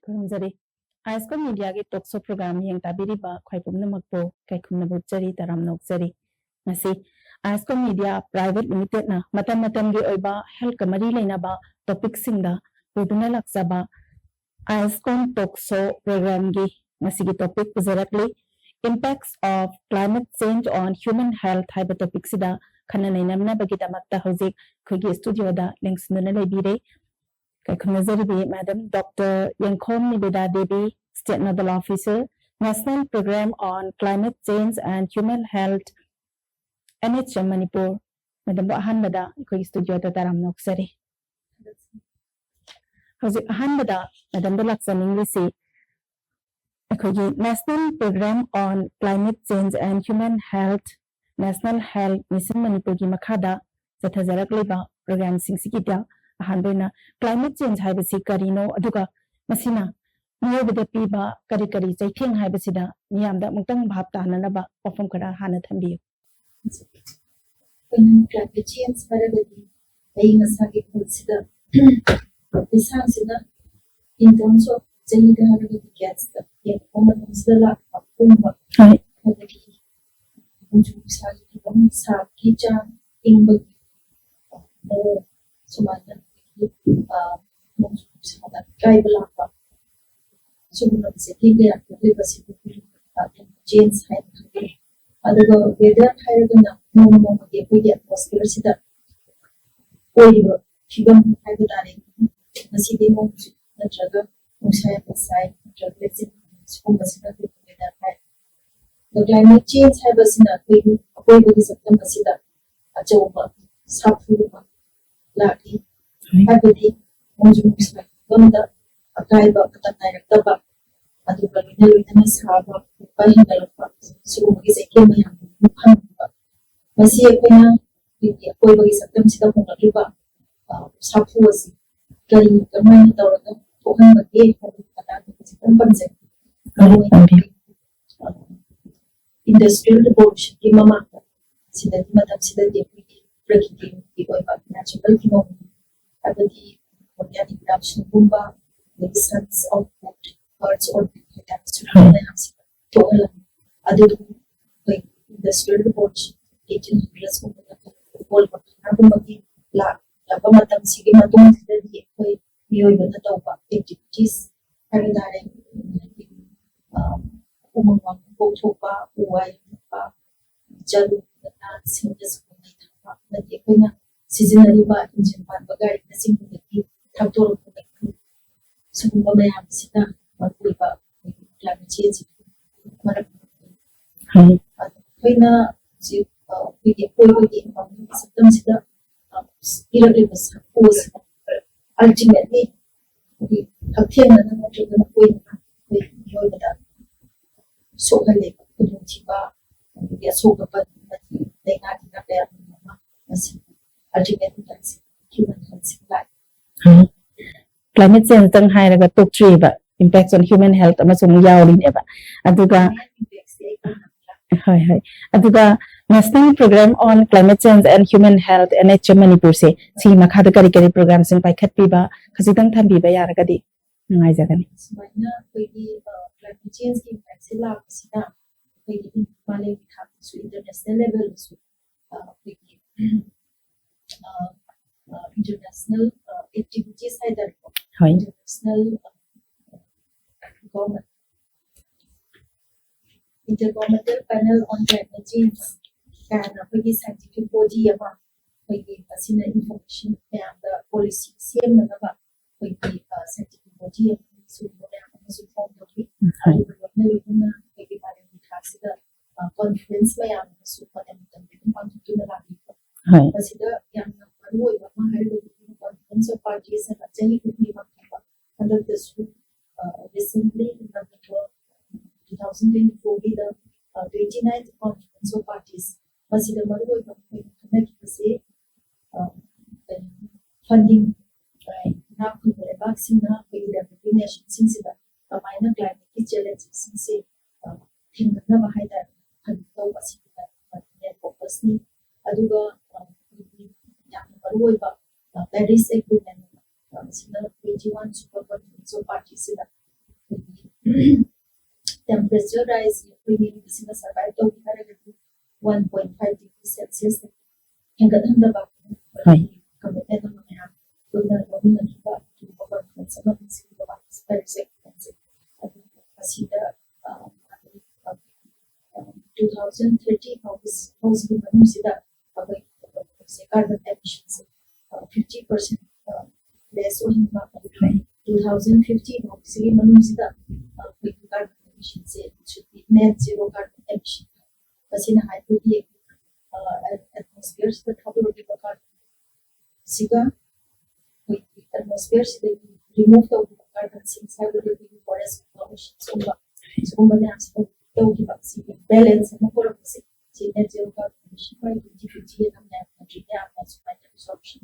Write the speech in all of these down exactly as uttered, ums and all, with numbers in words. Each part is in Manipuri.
ꯈꯨꯔꯨꯝꯖꯔꯤ꯫ ꯑꯥꯏꯁꯀꯣꯟ ꯃꯤꯗꯤꯌꯥꯒꯤ ꯇꯣꯛ ꯁꯣ ꯄ꯭ꯔꯣꯒ꯭ꯔꯥꯝ ꯌꯦꯡ ꯇꯥꯕꯤꯔꯤꯕ ꯈ꯭ꯋꯥꯏ ꯄꯨꯝꯅꯃꯛꯄꯨ ꯀꯩꯈꯨꯝꯅ ꯕꯨꯠꯆꯔꯤ, ꯇꯔꯥꯝꯅ ꯑꯣꯛꯆꯔꯤ꯫ ꯉꯁꯤ ꯑꯥꯏꯁꯀꯣꯟ ꯃꯤꯗꯤꯌꯥ ꯄ꯭ꯔꯥꯏꯚꯦꯠ ꯂꯤꯃꯤꯇꯦꯠꯅ ꯃꯇꯝ ꯃꯇꯝꯒꯤ ꯑꯣꯏꯕ ꯍꯦꯜꯊꯀ ꯃꯔꯤ ꯂꯩꯅꯕ ꯇꯣꯄꯤꯛꯁꯤꯡꯗ ꯄꯨꯗꯨꯅ ꯂꯥꯛꯆꯕ ꯑꯥꯏꯁꯀꯣꯟ ꯇꯣꯛ ꯁꯣ ꯄ꯭ꯔꯣꯒ꯭ꯔꯥꯝꯒꯤ ꯉꯁꯤꯒꯤ topic ꯄꯨꯖꯔꯛꯂꯤ, Impacts of Climate Change on Human Health ꯍꯥꯏꯕ ꯇꯣꯄꯤꯛꯁꯤꯗ ꯈꯟꯅ ꯅꯩꯅꯅꯕꯒꯤꯗꯃꯛꯇ ꯍꯧꯖꯤꯛ ꯑꯩꯈꯣꯏꯒꯤ ꯁ꯭ꯇꯨꯗꯤꯑꯣꯗ ꯂꯦꯡꯁꯤꯟꯗꯨꯅ ꯂꯩꯕꯤꯔꯦ꯫ ꯀꯩꯈꯨꯝꯅꯖꯔꯤꯕꯤ ꯃꯦꯗꯥꯝ ꯗꯣꯛꯇꯔ ꯌꯦꯡꯈꯣꯝ ꯅꯤꯕꯦꯗꯥ Devi, State Nodal Officer, National Program on Climate Change and Human Health, N H M Manipur. ꯃꯦꯗꯥꯝꯕꯨ ꯑꯍꯥꯟꯕꯗ ꯑꯩꯈꯣꯏꯒꯤ ꯁ꯭ꯇꯨꯗꯤꯑꯣꯗ ꯇꯔꯥꯝꯅ ꯑꯣꯛꯆꯔꯤ꯫ ꯍꯧꯖꯤꯛ ꯑꯍꯥꯟꯕꯗ ꯃꯦꯗꯥꯝꯗ ꯂꯥꯛꯆꯅꯤꯡꯂꯤꯁꯤ ꯑꯩꯈꯣꯏꯒꯤ National Program on Climate Change and Human Health, National Health Mission ꯃꯅꯤꯄꯨꯔꯒꯤ ꯃꯈꯥꯗ ꯆꯠꯊꯖꯔꯛꯂꯤꯕ ꯄ꯭ꯔꯣꯒ꯭ꯔꯥꯝꯁꯤꯡꯁꯤꯒꯤꯗ ꯑꯍꯥꯟꯕ ꯑꯣꯏꯅ ꯀ꯭ꯂꯥꯏꯃꯦꯠ ꯆꯦꯟꯖ ꯍꯥꯏꯕꯁꯤ ꯀꯔꯤꯅꯣ, ꯑꯗꯨꯒ ꯃꯁꯤꯅ ꯃꯤꯑꯣꯏꯕꯗ ꯄꯤꯕ ꯀꯔꯤ ꯀꯔꯤ ꯆꯩꯊꯦꯡ ꯍꯥꯏꯕꯁꯤꯗ ꯃꯤꯌꯥꯝꯗ ꯑꯃꯨꯛꯇꯪ ꯚꯥꯞ ꯇꯥꯍꯟꯅꯕ ꯋꯥꯐꯝ ꯈꯔ ꯍꯥꯟꯅ ꯊꯝꯕꯤꯌꯨ꯫ ꯑꯩꯈꯣꯏꯅ ꯀ꯭ꯂꯥꯏꯃꯦꯠ ꯆꯦꯟꯖ ꯍꯥꯏꯔꯒꯗꯤ ꯑꯏꯪ ꯑꯁꯥꯒꯤ ꯈꯜꯁꯤꯗ ꯂꯩꯁꯥꯡꯁꯤꯅ in terms of ꯆꯍꯤꯗ ꯍꯥꯏꯔꯒꯗꯤ ꯒ꯭ꯌꯥꯁꯇ ꯌꯦꯡꯉꯛꯄ ꯃꯇꯝꯁꯤꯗ ꯂꯥꯛꯄ ꯑꯍꯣꯡꯕ, ꯍꯣꯏ꯫ ꯑꯗꯒꯤ ꯅꯣꯡꯖꯨ ꯅꯨꯡꯁꯥꯒꯤ ꯐꯤꯕꯝ, ꯁꯥꯕꯒꯤ ꯆꯥꯡ, ꯏꯪꯕꯒꯤ ꯃꯑꯣꯡ, ꯁꯨꯃꯥꯏꯅ ꯑꯩꯈꯣꯏꯒꯤ, ꯑ, ꯅꯣꯡꯖꯨ ꯅꯨꯡꯁꯥꯗ ꯑꯀꯥꯏꯕ ꯂꯥꯛꯄ, ꯁꯤꯒꯨꯝꯕ ꯆꯩꯊꯦꯡ ꯀꯌꯥ ꯊꯣꯛꯂꯤꯕꯁꯤꯕꯨ ꯑꯩꯈꯣꯏꯒꯤ climate change ꯍꯥꯏꯅ ꯈꯪꯅꯩ꯫ ꯑꯗꯨꯒ weather ꯍꯥꯏꯔꯒꯅ ꯅꯣꯡꯃ ꯅꯣꯡꯃꯒꯤ ꯑꯩꯈꯣꯏꯒꯤ atmosphere ꯁꯤꯗ ꯑꯣꯏꯔꯤꯕ ꯐꯤꯕꯝ ꯍꯥꯏꯕ ꯇꯥꯔꯦ꯫ ꯉꯁꯤꯗꯤ ꯅꯣꯡ ꯆꯨꯏ ꯅꯠꯇ꯭ꯔꯒ ꯅꯨꯡꯁꯥ ꯌꯥꯝꯅ ꯁꯥꯏ ꯅꯠꯇ꯭ꯔꯒ ꯂꯩꯆꯤꯟ ꯊꯥꯏ, ꯁꯤꯒꯨꯝꯕꯁꯤꯅ ꯑꯩꯈꯣꯏꯒꯤ weather ꯍꯥꯏ꯫ ꯑꯗꯣ climate change ꯍꯥꯏꯕꯁꯤꯅ ꯑꯩꯈꯣꯏꯒꯤ ꯑꯀꯣꯏꯕꯒꯤ ꯁꯛꯇꯝ ꯑꯁꯤꯗ ꯑꯆꯧꯕ ꯁꯥꯐꯨ ꯑꯃ ꯂꯥꯛꯏ꯫ ꯍꯥꯏꯕꯗꯤ ꯅꯣꯡꯖꯨ ꯅꯨꯡꯁꯥꯒꯤ ꯐꯤꯕꯝꯗ ꯑꯀꯥꯏꯕ ꯃꯇꯝ ꯅꯥꯏꯔꯛꯇꯕ, ꯑꯗꯨꯒ ꯂꯣꯏꯅ ꯂꯣꯏꯅꯅ ꯁꯥꯕ ꯈꯣꯠꯄ ꯍꯦꯟꯒꯠꯂꯛꯄ, ꯁꯤꯒꯨꯝꯕꯒꯤ ꯆꯩꯊꯦꯡ ꯃꯌꯥꯝ ꯑꯃ ꯐꯪꯕ꯫ ꯃꯁꯤ ꯑꯩꯈꯣꯏꯅ ꯑꯩꯈꯣꯏꯒꯤ ꯑꯀꯣꯏꯕꯒꯤ ꯁꯛꯇꯝꯁꯤꯗ ꯍꯣꯡꯂꯛꯂꯤꯕ, ꯑ, ꯁꯥꯐꯨ ꯑꯁꯤ ꯀꯔꯤ ꯀꯃꯥꯏꯅ ꯇꯧꯔꯒ ꯊꯣꯛꯍꯟꯕꯒꯦ ꯍꯥꯏꯕꯒꯤ ꯃꯇꯥꯡꯗ ꯈꯖꯤꯛꯇꯪ ꯄꯟꯖꯒꯦ꯫ ꯍꯣꯏ, ꯄꯟꯕꯤꯌꯨ꯫ ꯑ, industrial revolution ꯒꯤ ꯃꯃꯥꯡꯗ, ꯁꯤꯗꯒꯤ ꯃꯇꯝꯁꯤꯗꯗꯤ ꯑꯩꯈꯣꯏꯒꯤ ꯄ꯭ꯔꯀꯤꯇꯤꯒꯤ ꯑꯣꯏꯕ natural ꯐꯤꯕꯝ, ꯍꯥꯏꯕꯗꯤ organic production ꯒꯨꯝꯕ, ꯑꯗꯒꯤ sons of wood, birds of wood ꯍꯥꯏꯇꯥꯔꯦ, ꯁꯨꯒꯨꯝꯕ ꯃꯌꯥꯝꯁꯦ ꯊꯣꯛꯍꯜꯂꯝꯃꯤ꯫ ꯑꯗꯨꯗꯨ ꯑꯩꯈꯣꯏ industrial revolution, eighteen hundreds ꯀꯨꯝꯕꯗ coal ꯀꯔꯈꯥꯅꯥꯒꯨꯝꯕꯒꯤ ꯂꯥꯛꯂꯕ ꯃꯇꯝꯁꯤꯒꯤ ꯃꯇꯨꯡꯁꯤꯗꯗꯤ ꯑꯩꯈꯣꯏ ꯃꯤꯑꯣꯏꯕꯅ ꯇꯧꯕ activities ꯍꯥꯏꯕ ꯇꯥꯔꯦ, ꯎꯃꯪ ꯋꯥꯃꯪ ꯀꯣꯛꯊꯣꯛꯄ, ꯎ ꯋꯥ ꯌꯥꯟꯊꯠꯄ, ꯆꯔꯨ ꯅꯥꯟꯁꯤꯡꯗꯁꯨ ꯃꯩ ꯊꯥꯕ ꯑꯃꯗꯤ ꯑꯩꯈꯣꯏꯅ ꯁꯤꯖꯤꯟꯅꯔꯤꯕ ꯏꯟꯖꯤꯟ ꯄꯥꯟꯕ ꯒꯥꯔꯤꯅꯆꯤꯡꯕꯗꯒꯤ ꯊꯛꯇꯣꯔꯛꯄ ꯃꯩꯈꯨ, ꯁꯤꯒꯨꯝꯕ ꯃꯌꯥꯝꯁꯤꯅ ꯃꯔꯨꯑꯣꯏꯕ ꯑꯩꯈꯣꯏꯒꯤ climate change ꯃꯔꯝ ꯑꯣꯏ꯫ ꯑꯗꯣ ꯑꯩꯈꯣꯏꯅ ꯍꯧꯖꯤꯛ, ꯑ, ꯑꯩꯈꯣꯏꯒꯤ ꯑꯀꯣꯏꯕꯒꯤ environment ꯁꯛꯇꯝꯁꯤꯗ, ꯑ, ꯄꯤꯔꯛꯂꯤꯕ ꯁꯥꯐꯨ ꯑꯁꯤꯅ ultimately ꯑꯩꯈꯣꯏꯒꯤ ꯍꯛꯊꯦꯡꯅꯅ ꯅꯠꯇ꯭ꯔꯒ ꯃꯈꯣꯏꯅ ꯑꯩꯈꯣꯏ ꯃꯤꯑꯣꯏꯕꯗ ꯁꯣꯛꯍꯜꯂꯦꯕ, ꯈꯨꯗꯣꯡꯊꯤꯕ, ꯑꯗꯒꯤ ꯑꯁꯣꯛ ꯑꯄꯟ ꯑꯃꯗꯤ ꯂꯥꯏꯅꯥ ꯇꯤꯟꯅꯥ ꯀꯌꯥ ꯑꯃ ꯑꯃ ꯃꯁꯤ ultimately human health ꯁꯤꯗ ꯂꯥꯛꯑꯦ꯫ Climate change ꯇꯪ ꯍꯥꯏꯔꯒ ꯇꯣꯛꯇ꯭ꯔꯤꯕ, impact on human health ꯑꯃꯁꯨ ꯑꯃꯨꯛ ꯌꯥꯎꯔꯤꯅꯦꯕ꯫ ꯑꯗꯨꯒ ꯍꯣꯏ, ꯍꯣꯏ꯫ ꯑꯗꯨꯒ National Program on Climate Change and Human Health, N H M ꯃꯅꯤꯄꯨꯔꯁꯦ, ꯁꯤꯒꯤ ꯃꯈꯥꯗ ꯀꯔꯤ ꯀꯔꯤ program ꯁꯤꯡ ꯄꯥꯏꯈꯠꯄꯤꯕ ꯈꯖꯤꯛꯇꯪ ꯊꯝꯕꯤꯕ ꯌꯥꯔꯒꯗꯤ ꯅꯨꯡꯉꯥꯏꯖꯒꯅꯤ꯫ ꯁꯨꯃꯥꯏꯅ ꯑꯩꯈꯣꯏꯒꯤ, ꯑ, climate change ꯀꯤ impact ꯁꯦ ꯂꯥꯛꯄꯁꯤꯅ ꯑꯩꯈꯣꯏꯒꯤ ꯃꯥꯂꯦꯝꯒꯤ ꯊꯥꯛꯇꯁꯨ, international level ꯗꯁꯨ, ꯑ, ꯑꯩꯈꯣꯏꯒꯤ, ꯑ, ꯑ, international, ꯑ, activities ꯍꯥꯏꯇꯥꯔꯦꯀꯣ, ꯍꯣꯏ꯫ International, ꯑ, government, Intergovernmental Panel on Climate Change ꯀꯥꯏꯅ ꯑꯩꯈꯣꯏꯒꯤ scientific body ꯑꯃ ꯑꯩꯈꯣꯏꯒꯤ ꯃꯁꯤꯅ information ꯃꯌꯥꯝꯗ policy ꯁꯦꯝꯅꯅꯕ ꯑꯩꯈꯣꯏꯒꯤ, ꯑ, scientific body ꯑꯃꯁꯨ ꯃꯌꯥꯝ ꯑꯃꯁꯨ form ꯇꯧꯏ꯫ ꯎꯝ, ꯍꯣꯏ꯫ ꯑꯗꯨꯒ ꯂꯣꯏꯅ ꯂꯣꯏꯅꯅ ꯑꯩꯈꯣꯏꯒꯤ ꯃꯥꯂꯦꯝꯒꯤ ꯊꯥꯛꯁꯤꯗ, ꯑ, conference ꯃꯌꯥꯝ ꯑꯃꯁꯨ ꯃꯇꯝ ꯃꯇꯝꯒꯤ ꯑꯗꯨꯝ ꯄꯥꯡꯊꯣꯛꯇꯨꯅ ꯂꯥꯛꯂꯤꯀꯣ꯫ ꯍꯣꯏ꯫ ꯃꯁꯤꯗ ꯌꯥꯝꯅ ꯃꯔꯨ ꯑꯣꯏꯕ ꯑꯃ ꯍꯥꯏꯔꯒꯗꯤ conference of parties ꯍꯥꯏꯅ ꯆꯍꯤ ꯈꯨꯗꯤꯡꯒꯤ ꯄꯥꯡꯊꯣꯛꯄ, ꯍꯟꯗꯛꯇꯁꯨ, ꯑ, recently November two thousand twenty four ꯒꯤꯗ, ꯑ, twenty ninth conference of parties ꯃꯁꯤꯗ ꯃꯔꯨ ꯑꯣꯏꯕ ꯑꯩꯈꯣꯏꯅ ꯈꯟꯅꯈꯤꯕꯁꯦ, ꯑ, ꯀꯩꯅꯣ, funding, ꯑ, ꯏꯅꯥꯛ ꯈꯨꯟꯕ ꯂꯩꯕꯥꯛꯁꯤꯡꯅ ꯑꯩꯈꯣꯏꯒꯤ developing nation ꯁꯤꯡꯁꯤꯗ ꯀꯃꯥꯏꯅ climate ꯀꯤ challenges ꯁꯤꯡꯁꯦ, ꯑ, ꯊꯦꯡꯅꯅꯕ ꯍꯥꯏꯇꯥꯔꯦ, funding ꯇꯧꯕ ꯑꯁꯤꯒꯤ main focus ꯅꯤ꯫ ꯑꯗꯨꯒ, ꯑ, ꯑꯩꯈꯣꯏꯒꯤ ꯌꯥꯝꯅ ꯃꯔꯨ ꯑꯣꯏꯕ, ꯑ, Paris Agreement, ꯑ, ꯃꯁꯤꯅ twenty one super conference Pressure rise ꯑꯩꯈꯣꯏ ꯃꯤꯑꯣꯏꯕꯁꯤꯡꯅ survive ꯇꯧꯒꯦ ꯍꯥꯏꯔꯒꯗꯤ one point five degree Celsius ꯍꯦꯟꯒꯠꯍꯟꯗꯕ ꯍꯣꯏ꯫ Commitment ꯑꯃ ꯃꯌꯥꯝ ꯄꯨꯟꯅ ꯂꯧꯃꯤꯟꯅꯈꯤꯕ ꯑꯗꯨꯒꯨꯝꯕ conference ꯑꯃ ꯁꯤꯒꯨꯝꯕ ꯄꯥꯔꯇꯤꯁꯤꯄꯦꯠꯁꯦ ꯑꯗꯨ ꯃꯁꯤꯗ two thousand thirty ꯐꯥꯎꯕꯁꯤꯒꯤ ꯃꯅꯨꯡꯁꯤꯗ ꯑꯩꯈꯣꯏ carbon emissionꯁꯦ fifty percent less ꯑꯣꯏꯍꯟꯕ, two thousand fifty ꯐꯥꯎꯕꯁꯤꯒꯤ ꯃꯅꯨꯡꯁꯤꯗ ꯑꯩꯈꯣꯏꯒꯤ carbon emissionꯁꯦ should be net zero carbon emission꯫ ꯃꯁꯤꯅ ꯍꯥꯏꯕꯗꯤ atmosphereꯁꯤꯗ ꯊꯥꯗꯣꯔꯛꯂꯤꯕ carbon ꯁꯤꯒ ꯑꯩꯈꯣꯏꯒꯤ atmosphereꯁꯤꯗꯒꯤ remove ꯇꯧꯈꯤꯕ carbonꯁꯤꯡ ꯍꯥꯏꯕꯗꯤ ꯑꯩꯈꯣꯏꯒꯤ forest ꯀꯨꯝꯕ ꯁꯤꯒꯨꯝꯕ ꯃꯌꯥꯝꯁꯤꯗ ꯇꯧꯈꯤꯕ ꯁꯤꯒꯤ balance ꯑꯃ ꯄꯨꯔꯛꯄꯁꯦ ꯁꯤ net zero carbon emission by twenty fifty ꯑꯅ ꯃꯌꯥꯝ country ꯃꯌꯥꯝꯅ ꯁꯨꯃꯥꯏꯅ resolution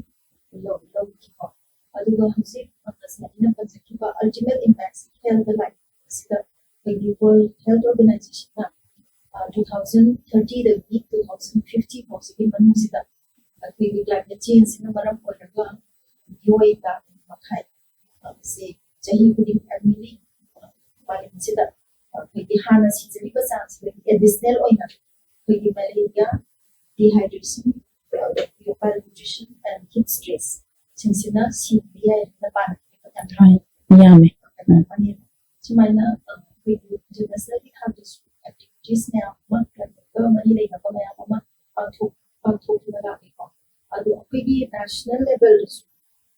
ꯂꯧꯈꯤꯀꯣ꯫ ꯑꯗꯨꯒ ꯍꯧꯖꯤꯛ ꯉꯁꯥꯏ ꯑꯩꯅ ꯄꯟꯖꯈꯤꯕ ultimate impactꯁꯤ health line ꯑꯁꯤꯗ ꯑꯩꯈꯣꯏꯒꯤ World Health Organizationꯅ two thousand thirtyꯗꯒꯤ two thousand fifty ꯐꯥꯎꯁꯤꯒꯤ ꯃꯅꯨꯡꯁꯤꯗ ꯑꯩꯈꯣꯏꯒꯤ climate changeꯁꯤꯅ ꯃꯔꯝ ꯑꯣꯏꯔꯒ ꯃꯤꯑꯣꯏ ꯂꯥꯛ ꯃꯈꯥꯏ ꯁꯤ ꯆꯍꯤ ꯈꯨꯗꯤꯡ annually ꯃꯥꯂꯦꯝꯁꯤꯗ ꯑꯩꯈꯣꯏꯒꯤ ꯍꯥꯟꯅ ꯁꯤꯖꯔꯤꯕ ꯆꯥꯡꯁꯤꯗꯒꯤ additional ꯑꯣꯏꯅ ꯑꯩꯈꯣꯏꯒꯤ malaria, dehydration, malnutrition and heat stress ꯁꯤꯡꯁꯤꯅ ꯁꯤꯕ ꯌꯥꯏ ꯍꯥꯏꯅ ꯄꯥꯅꯩ꯫ ꯌꯥꯝꯃꯦ꯫ ꯁꯨꯃꯥꯏꯅ ꯑꯩꯈꯣꯏꯒꯤ internationalꯒꯤ ꯊꯥꯛꯇꯁꯨ activities ꯃꯌꯥꯝ ꯑꯃ climate ꯀ ꯃꯔꯤ ꯂꯩꯅꯕ ꯃꯌꯥꯝ ꯑꯃ ꯄꯥꯡꯊꯣꯛ ꯄꯥꯡꯊꯣꯛꯇꯨꯅ ꯂꯥꯛꯂꯤꯀꯣ꯫ ꯑꯗꯣ ꯑꯩꯈꯣꯏꯒꯤ national levelꯗꯁꯨ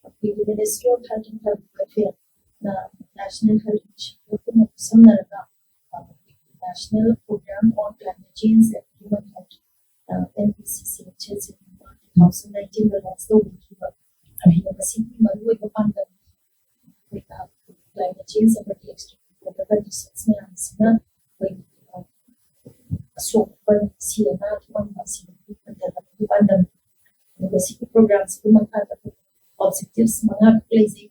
ꯑꯩꯈꯣꯏꯒꯤ Ministry of Health and Family Welfareꯅ National Health Initiative ꯄꯨꯟꯅ ꯈꯨꯠꯁꯝꯅꯔꯒ national program on climate change and human health NPCC two thousand nineteenꯗ launch ꯇꯧꯕꯤꯈꯤꯕ꯫ ꯑꯗꯨꯒ ꯃꯁꯤꯒꯤ ꯃꯔꯨꯑꯣꯏꯕ ꯄꯥꯟꯗꯝ ꯑꯩꯈꯣꯏꯅ climate change ꯑꯃꯗꯤ extreme weather conditions ꯃꯌꯥꯝ ꯑꯁꯤꯅ ꯑꯩꯈꯣꯏꯒꯤ ꯑꯁꯣꯛ ꯑꯄꯟ ꯁꯤ ꯑꯅꯥ ꯊꯣꯛꯍꯟꯕ ꯑꯁꯤꯗꯒꯤ ꯍꯟꯊꯅꯕꯒꯤ ꯄꯥꯟꯗꯝ꯫ ꯑꯗꯨꯒ ꯁꯤꯒꯤ programꯁꯤꯒꯤ ꯃꯈꯥꯗ objectives ꯃꯉꯥꯈꯛ ꯂꯩꯖꯩ꯫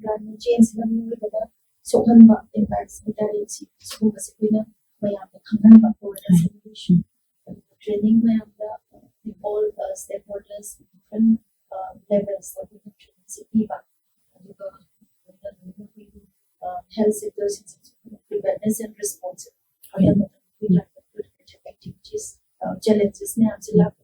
Climate changeꯁꯤꯅ ꯃꯤꯑꯣꯏꯕꯗ ꯁꯣꯛꯍꯟꯕ impacts ꯍꯥꯏꯇꯥꯔꯦ ꯁꯤ ꯁꯤꯒꯨꯝꯕꯁꯦ ꯑꯩꯈꯣꯏꯅ ꯃꯌꯥꯝꯗ ꯈꯪꯍꯟꯕ awareness training ꯃꯌꯥꯝꯗ all stakeholders different levelsꯇ ꯑꯩꯈꯣꯏꯅ trainingꯁꯦ ꯄꯤꯕ꯫ ꯑꯗꯨꯒ ꯑꯩꯈꯣꯏꯒꯤ health sector ꯑꯗꯨꯁꯤꯡꯁꯤꯁꯨ preparedness and response ꯍꯣꯏ꯫ ꯃꯇꯝ ꯃꯇꯝꯒꯤ ꯎꯝ꯫ Climate related activities, ꯑ, challenges ꯃꯌꯥꯝꯁꯦ ꯎꯝ꯫ ꯂꯥꯛꯄ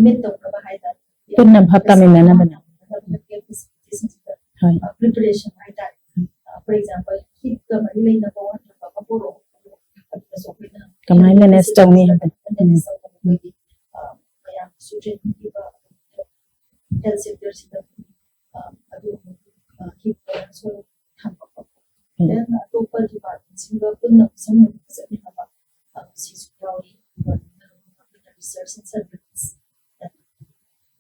meet ꯇꯧꯅꯕ ꯍꯥꯏꯇꯥꯔꯦ꯫ ꯄꯨꯟꯅ ꯚꯥꯞ ꯇꯥꯃꯤꯟꯅꯅꯕꯅꯦ꯫ ꯃꯇꯝ ꯃꯇꯝꯒꯤ facilitiesꯁꯤꯡꯁꯤꯗ, ꯍꯣꯏ꯫ ꯑ, preparation ꯍꯥꯏꯇꯥꯔꯦ꯫ ꯎꯝ꯫ ꯑ, for example, heatꯀ ꯃꯔꯤ ꯂꯩꯅꯕ ꯋꯥꯠꯇꯕ ꯑꯃ ꯄꯨꯔꯛꯑꯣ꯫ ꯑꯗꯨꯗꯁꯨ ꯑꯩꯈꯣꯏꯅ ꯀꯃꯥꯏꯅ manage ꯇꯧꯅꯤ ꯍꯥꯏꯕ꯫ Manage ꯇꯧꯅꯕꯒꯤ, ꯑ, ꯃꯌꯥꯝꯁꯨ training ꯄꯤꯕ, health sectorꯁꯤꯗ, ꯑ, ꯑꯗꯨꯒꯨꯝꯕ, ꯑ, heatꯀ ꯁꯣꯛ ꯊꯝꯕ ꯈꯣꯠꯄ꯫ ꯎꯝ꯫ Then ꯑꯇꯣꯞꯄ departmentꯁꯤꯡꯒ ꯄꯨꯟꯅ ꯈꯨꯠꯁꯝꯅꯅ ꯆꯠꯃꯤꯟꯅꯕ, ꯑ, ꯁꯤꯁꯨ ꯌꯥꯎꯔꯤ꯫ ꯑꯗꯨꯒ ꯑꯩꯈꯣꯏꯅ research and surveillance,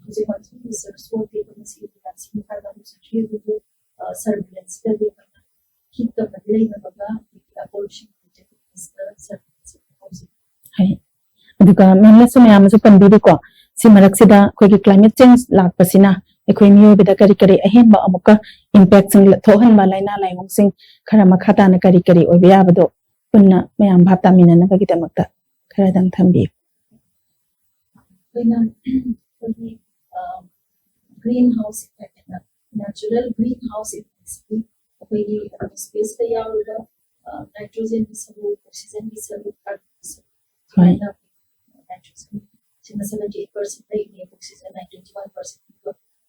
ꯍꯧꯖꯤꯛ ꯍꯧꯖꯤꯛ research ꯇꯧꯔꯤ, ꯃꯁꯤꯒꯤ ꯃꯇꯥꯡꯁꯤ ꯃꯈꯥ ꯇꯥꯅ ꯆꯠꯊꯔꯤ꯫ ꯑꯗꯨꯕꯨ, ꯑ, surveillanceꯁꯤꯗꯗꯤ ꯑꯩꯈꯣꯏꯅ heatꯀ ꯃꯔꯤ ꯂꯩꯅꯕꯒ ꯑꯩꯈꯣꯏꯒꯤ pollution related surveillance ꯍꯧꯖꯤꯛ ꯍꯥꯏ꯫ ꯑꯗꯨꯒ ꯃꯦꯝꯅꯁꯨ ꯃꯌꯥꯝ ꯑꯃꯁꯨ ꯄꯟꯕꯤꯔꯤꯀꯣ, ꯁꯤ ꯃꯔꯛꯁꯤꯗ ꯑꯩꯈꯣꯏꯒꯤ climate change ꯂꯥꯛꯄꯁꯤꯅ ꯑꯩꯈꯣꯏ ꯃꯤꯑꯣꯏꯕꯗ ꯀꯔꯤ ꯀꯔꯤ ꯑꯍꯦꯟꯕ ꯑꯃꯨꯛꯀ impactꯁꯤꯡ ꯊꯣꯛꯍꯟꯕ, ꯂꯥꯏꯅꯥ ꯂꯥꯏꯑꯣꯡꯁꯤꯡ ꯈꯔ ꯃꯈꯥ ꯇꯥꯅ ꯀꯔꯤ ꯀꯔꯤ ꯑꯣꯏꯕ ꯌꯥꯕꯗꯣ ꯄꯨꯟꯅ ꯃꯌꯥꯝ ꯚꯥꯞ ꯇꯥꯃꯤꯟꯅꯅꯕꯒꯤꯗꯃꯛꯇ ꯈꯔꯗꯪ ꯊꯝꯕꯤꯌꯨ꯫ ꯑꯩꯈꯣꯏꯅ, ꯑꯩꯈꯣꯏꯒꯤ, ꯑ, greenhouse effect ꯍꯥꯏꯅ, natural greenhouse effectꯁꯤꯗꯤ ꯑꯩꯈꯣꯏꯒꯤ atmosphereꯁꯤꯗ ꯌꯥꯎꯔꯤꯕ, ꯑ, nitrogenꯒꯤ ꯁꯔꯨꯛ, oxygenꯒꯤ ꯁꯔꯨꯛ, carbonꯒꯤ ꯁꯔꯨꯛ, ꯍꯣꯏ꯫ ꯁꯨꯃꯥꯏꯅ nitrogen ꯁꯤꯅ seventy eight percent ꯂꯩꯔꯤ, oxygenꯅ twenty one percent꯫